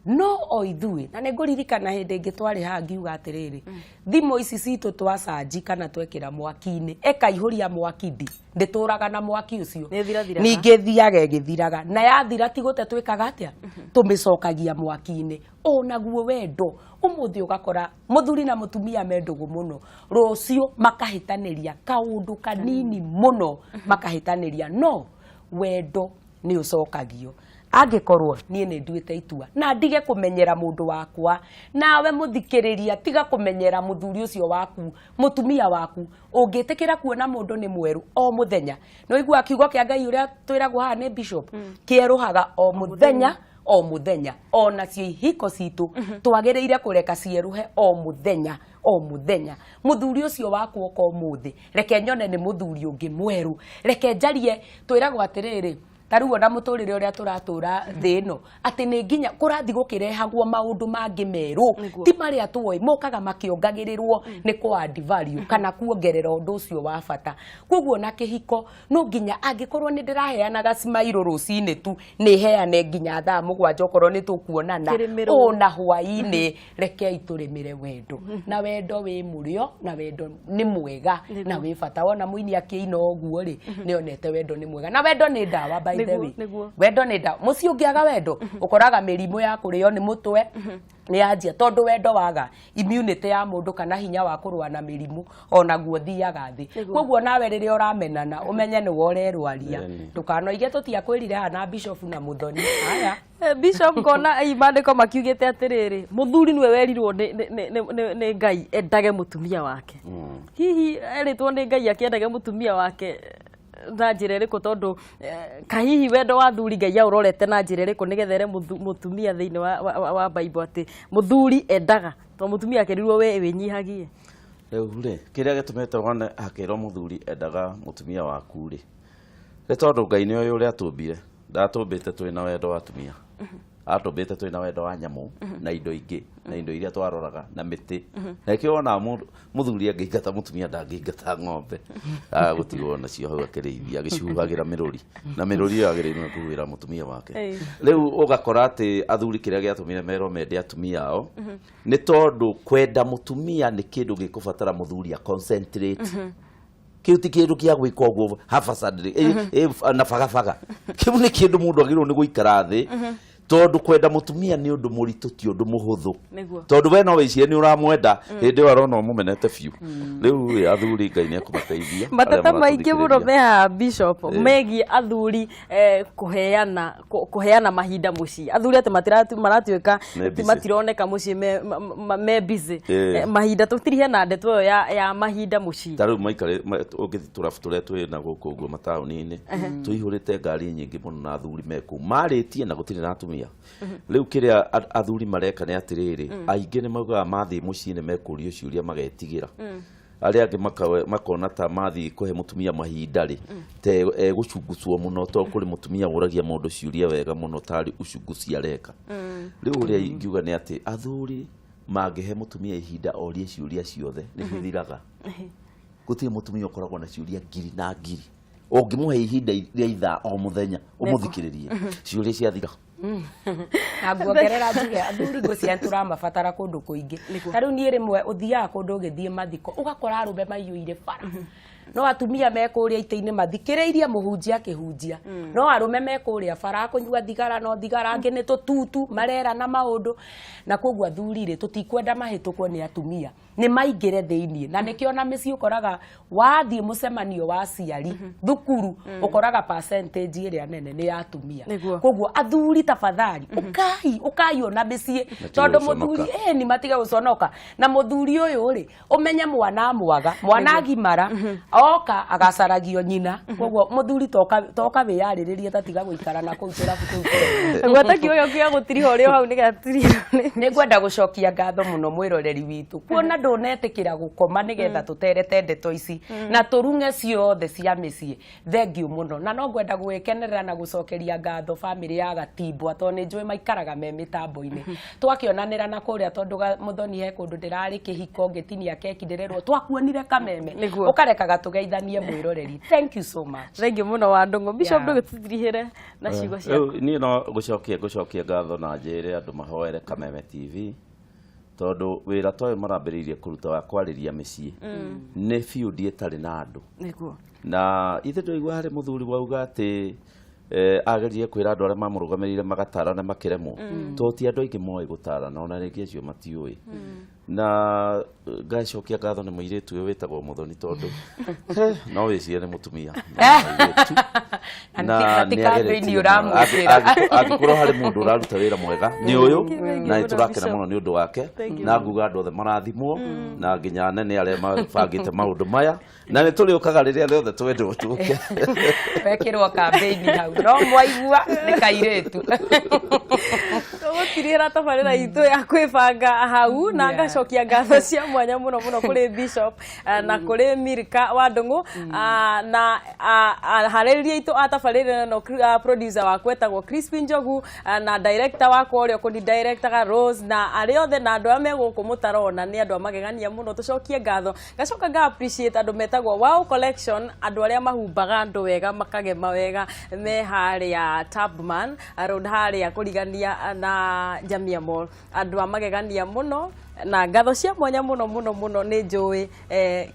No o ithuĩ, na nĩ ngũririkana hĩndĩ ĩngĩ twarĩ haha ngiuga atĩrĩrĩ, thimũ ici citũ twacanji kana twekĩra mwaki-inĩ, ĩkaihũria mwaki ndi, ndĩtũraga na mwaki ũcio. Nĩ ĩthirathiraga. Ningĩ ĩthiaga ĩgĩthiraga. Na yathira ti gũte twĩkaga atĩa? Tũmĩcokagia mwaki-inĩ. Onaguo wendo, ũmũthĩ ũgakora mũthuri na mũtumia me ndũgũ mũno, rũciũ makahĩtanĩria kaũndũ kanini mũno, makahĩtanĩria. No wendo nĩ ũcokagio. Angĩkorwo niĩ nĩ nduĩte itua na ndige kũmenyera mũndũ wakwa, nawe mũthikĩrĩria tiga kũmenyera mũthuri ũcio waku, mũtumia waku. Ũngĩtĩkĩra kuona mũndũ nĩ mwerũ o mũthenya, nĩ ũiguaga kiugo kĩa Ngai ũrĩa twĩragwo haha nĩ bishop, kĩerũhaga o mũthenya o mũthenya. Ona cio ihiko citũ twagĩrĩire kũreka cierũhe o mũthenya o mũthenya. Mũthuri ũcio wakwa oka ũmũthĩ, reke nyone nĩ mũthuri ũngĩ mwerũ, reke njarie. Twĩragwo atĩrĩrĩ, Ta rĩu ona mũtũrĩre ũrĩa tũratũra thĩ ĩno, atĩ nĩ nginya kũrathiĩ gũkĩrehagwo maũndũ mangĩ merũ, ti marĩa tũĩ, mokaga makĩongagĩrĩrwo nĩ kũ add value kana kuongerera ũndũ ũcio wa bata. Koguo na kĩhiko no nginya angĩkorwo nĩ ndĩraheanaga smile rũcinĩ tu, nĩ heane nginya thaa 7 okorwo nĩ tũkuonana Kĩrĩmĩrwo. ona hwaĩ-inĩ. Rekei tũrĩmĩre wendo, na wendo wĩ mũrĩo, na wendo nĩ mwega na wĩ bata. Wona mũini akĩina ũguo rĩ, nĩ onete wendo nĩ mwega, na wendo nĩ ndawa, by the way. Wendo nĩ ndawa. Mũciĩ ũngĩaga wendo, ũkoraga mĩrimũ ya kũrĩo nĩ mũtwe nĩ yanjia, tondũ wendo waga, immunity ya mũndũ kana hinya wa kũrũa na mĩrimũ onaguo thiaga thĩ. Koguo nawe rĩrĩa ũramenana, ũmenye nĩwe ũrerwaria. Ndũkanoige tũtiakwĩrire haha na Bishop na Mũthoni aya. Bishop, ngona i maandĩko makiugĩte atĩrĩrĩ, mũthuri nĩwe werirwo nĩ Ngai endage mũtumia wake. Hihi erĩtwo nĩ Ngai akĩendage mũtumia wake na njĩra ĩrĩkũ? Tondũ kahihi wendo wa thuri Ngai aũrorete na njĩra ĩrĩkũ nĩgetha ere mũtumia thĩinĩ wa Bible atĩ mũthuri endaga, tondũ mũtumia akerirwo we wĩnyihagie? Rĩu rĩ, kĩrĩa gĩtũmĩte wone hakĩrwo mũthuri endaga mũtumia waku rĩ, nĩ tondũ Ngai nĩ oĩ ũrĩa atũmbire. Ndatũmbĩte twĩ na wendo wa atumia, atũmbĩte twĩ na wendo wa nyamũ na indo ingĩ na indo iria twaroraga na mĩtĩ. Na nĩkĩo wonaga mũthuri angĩingata mũtumia, ndangĩingata ng'ombe, agũtigwo nacio hau akĩrĩithia agĩcihuhagĩra mĩrũri, na mĩrũri ĩyo agĩrĩirwo nĩ kũhuhĩra mũtumia wake. Rĩu ũgakora atĩ athuri, kĩrĩa gĩatũmire merwo mende atumia ao nĩ tondũ kwenda mũtumia nĩ kĩndũ gĩkũbatara mũthuri a concentrate. Kĩu ti kĩndũ kĩa gwĩka ũguo haphazardly, na bagabaga. Kĩu nĩ kĩndũ mũndũ agĩrĩirwo nĩ gũikara thĩ, tondũ kwenda mũtumia nĩ ũndũ mũritũ, ti ũndũ mũhũthũ. Tondũ we no wĩcirie nĩ ũramwenda, hĩndĩ ĩyo arona ũmũmenete biũ. Rĩu ĩ, athuri Ngai nĩ ekũmateithia arĩa Mateta maingĩ mũno maratũthikĩrĩria. Me haha, Bishop, megiĩ athuri kũheana mahinda mũciĩ. Athuri atĩ maratuĩka Me busy. Matironeka mũciĩ, me busy. Mahinda tũtiri hena ndeto ĩyo ya mahinda mũciĩ. Ta rĩu maikare ũngĩthiĩ tũrabu tũrĩa twĩ na gũkũ ũguo mataũni-inĩ, tũihũrĩte ngari nyingĩ mũno na athuri me kũu marĩtie na gũtirĩ na atumia. Rĩu kĩrĩa athuri mareka nĩ atĩrĩrĩ, aingĩ nĩ maugaga mathiĩ mũciĩ nĩ mekũrio ciũria magetigĩra. Arĩa angĩ makona ta mathiĩ kũhe mũtumia mahinda rĩ, ta egũcungucwo mũno, tondũ kũrĩ mũtumia ũragia mũndũ ciũria wega mũno tarĩ ucunguci areka. Rĩu ũrĩa ingiuga nĩ atĩ athuri mangĩhe mũtumia ihinda orie ciũria ciothe, nĩ cithiraga. Gũtirĩ mũtumia ũkoragwo na ciũria ngiri na ngiri. Ũngĩmũhe ihinda rĩa ithaa o mũthenya ũmũthikĩrĩrie, ciũria ciathira. Na nguongerera njuge athuri ngwĩciria nĩ tũramabatara kũndũ kũingĩ. Ta rĩu niĩ rĩmwe ũthiaga kũndũ ũgĩthiĩ mathiko, ũgakora arũme maiyũire bara, no atumia me kũrĩa itĩ-inĩ mathikĩrĩirie mũhunjia akĩhunjia, no arũme me kũrĩa bara kũnyua thigara, no thigara angĩ nĩ tũtutu marerana maũndũ. Na koguo athuri rĩ, tũtikwenda mahĩtũkwo nĩ atumia, nĩ maingĩre thĩiniĩ. Na nĩkĩo na mĩciĩ ũkoraga wathiĩ mũcemanio wa aciari thukuru, ũkoraga percentage ĩrĩa nene nĩ ya atumia. Koguo athuri, tafadhali, ũkai, ũkai ona mĩciĩ. Matige Tondũ gũconoka. mũthuri ĩni matige gũconoka. Na mũthuri ũyũ rĩ, ũmenye mwana mwaga mwana agimara oka agacaragio nyina. Koguo mũthuri toka wĩyarĩrĩrie, tatiga gũikara na kũu tũrabu tũu tũrĩa. Gwata kĩũyũ kĩa gũtiriha ũrĩ o hau nĩgetha tũtirihwo. Nĩ ngwenda gũcokia ngatho mũno mwĩroreri witũ, kuona ndũnetĩkĩra gũkoma nĩgetha tũterete ndeto ici na tũrung'e ciothe cia mĩciĩ. Thengiũ mũno. Na no ngwenda gwĩkenerera na gũcokeria ngatho bamĩrĩ ya Gatimbwa, tondũ nĩ njũĩ maikaraga me mĩtambo-inĩ. Twakĩonanĩra na kũrĩa, tondũ Mũthoni he kũndũ ndĩrarĩ kĩhiko ngĩtinia keki, ndĩrerwo twakuonire Kameme. Ũkarekaga tũgeithanie mwĩroreri. Thank you so much. Thengiũ mũno wa Ndũng'ũ. Bishop, ndũgĩtũtirihĩre na ciugo ciaku. Rĩu niĩ no ngũcokia ngatho na njĩre andũ mahoere Kameme TV, tondũ wĩra ta ũyũ marambĩrĩirie kũruta wa kwarĩria mĩciĩ nĩ field ĩtarĩ na andũ. Na ithe ndũigua harĩ mũthuri wauga atĩ ageririe kwĩra andũ arĩa mamũrũgamĩrĩire magatarana makĩremwo, tondũ ti andũ aingĩ moĩ gũtarana, ona rĩngĩ acio matiũĩ. Na ngacokia ngatho nĩ mũirĩtu ũyũ wĩtagwo Mũthoni, tondũ no wĩcirie nĩ mũtumia, no nĩ mũirĩtu. Na ti nĩ kambĩini ageretie mũno. ũramwĩkĩra. Angĩkorwo harĩ mũndũ ũraruta wĩra mwega nĩ ũyũ, na nĩ mũno, tũrakena Bishop. mũno nĩ ũndũ wake. Thank you. Na nguga andũ othe marathimwo, na nginya anene arĩa mabangĩte maũndũ maya, na nĩ tũrĩũkaga rĩrĩa rĩothe twendwo tũke. Wekĩrwo kambĩini hau no mwaigua nĩ kairĩtu. Twatirĩra tabarĩra itũ ya kwĩbanga hau na ngacokia ngatho cia mwanya mũno mũno kũrĩ Bishop na kũrĩ Milka wa Ndũng'ũ, na aharĩrĩria aitũ a tabarĩra ĩno, producer wakwa etagwo Crispin Njogu, na director wakwa ũrĩa ũkũni directaga Rose, na arĩa othe na andũ arĩa me gũkũ mũtarona nĩ andũ a magegania mũno. Tũcokie ngatho. Ngacoka nga appreciate andũ metagwo Wow Collection, andũ arĩa mahumbaga andũ wega, makagema wega, me harĩa Tubman Road, harĩa kũrigania na Jamia Mall, andũ a magegania mũno, na ngatho cia mwanya mũno mũno mũno. Nĩ njũĩ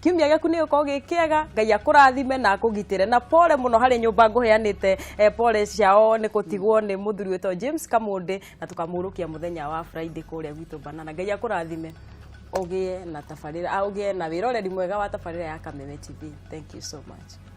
kiumia gĩaku nĩ gĩkorwo gĩ kĩega. Ngai akũrathime na akũgitĩre, na pole mũno harĩ nyũmba ngũheanĩte, pole ciao nĩ gũtigwo nĩ mũthuri wĩtwo James Kamũndĩ, na tũkamũrũkia mũthenya wa Friday kũrĩa gwitũ Banana. Ngai akũrathime, ũgĩe na tabarĩra, ũgĩe na wĩroreri mwega wa tabarĩra ya Kameme TV. Thank you so much.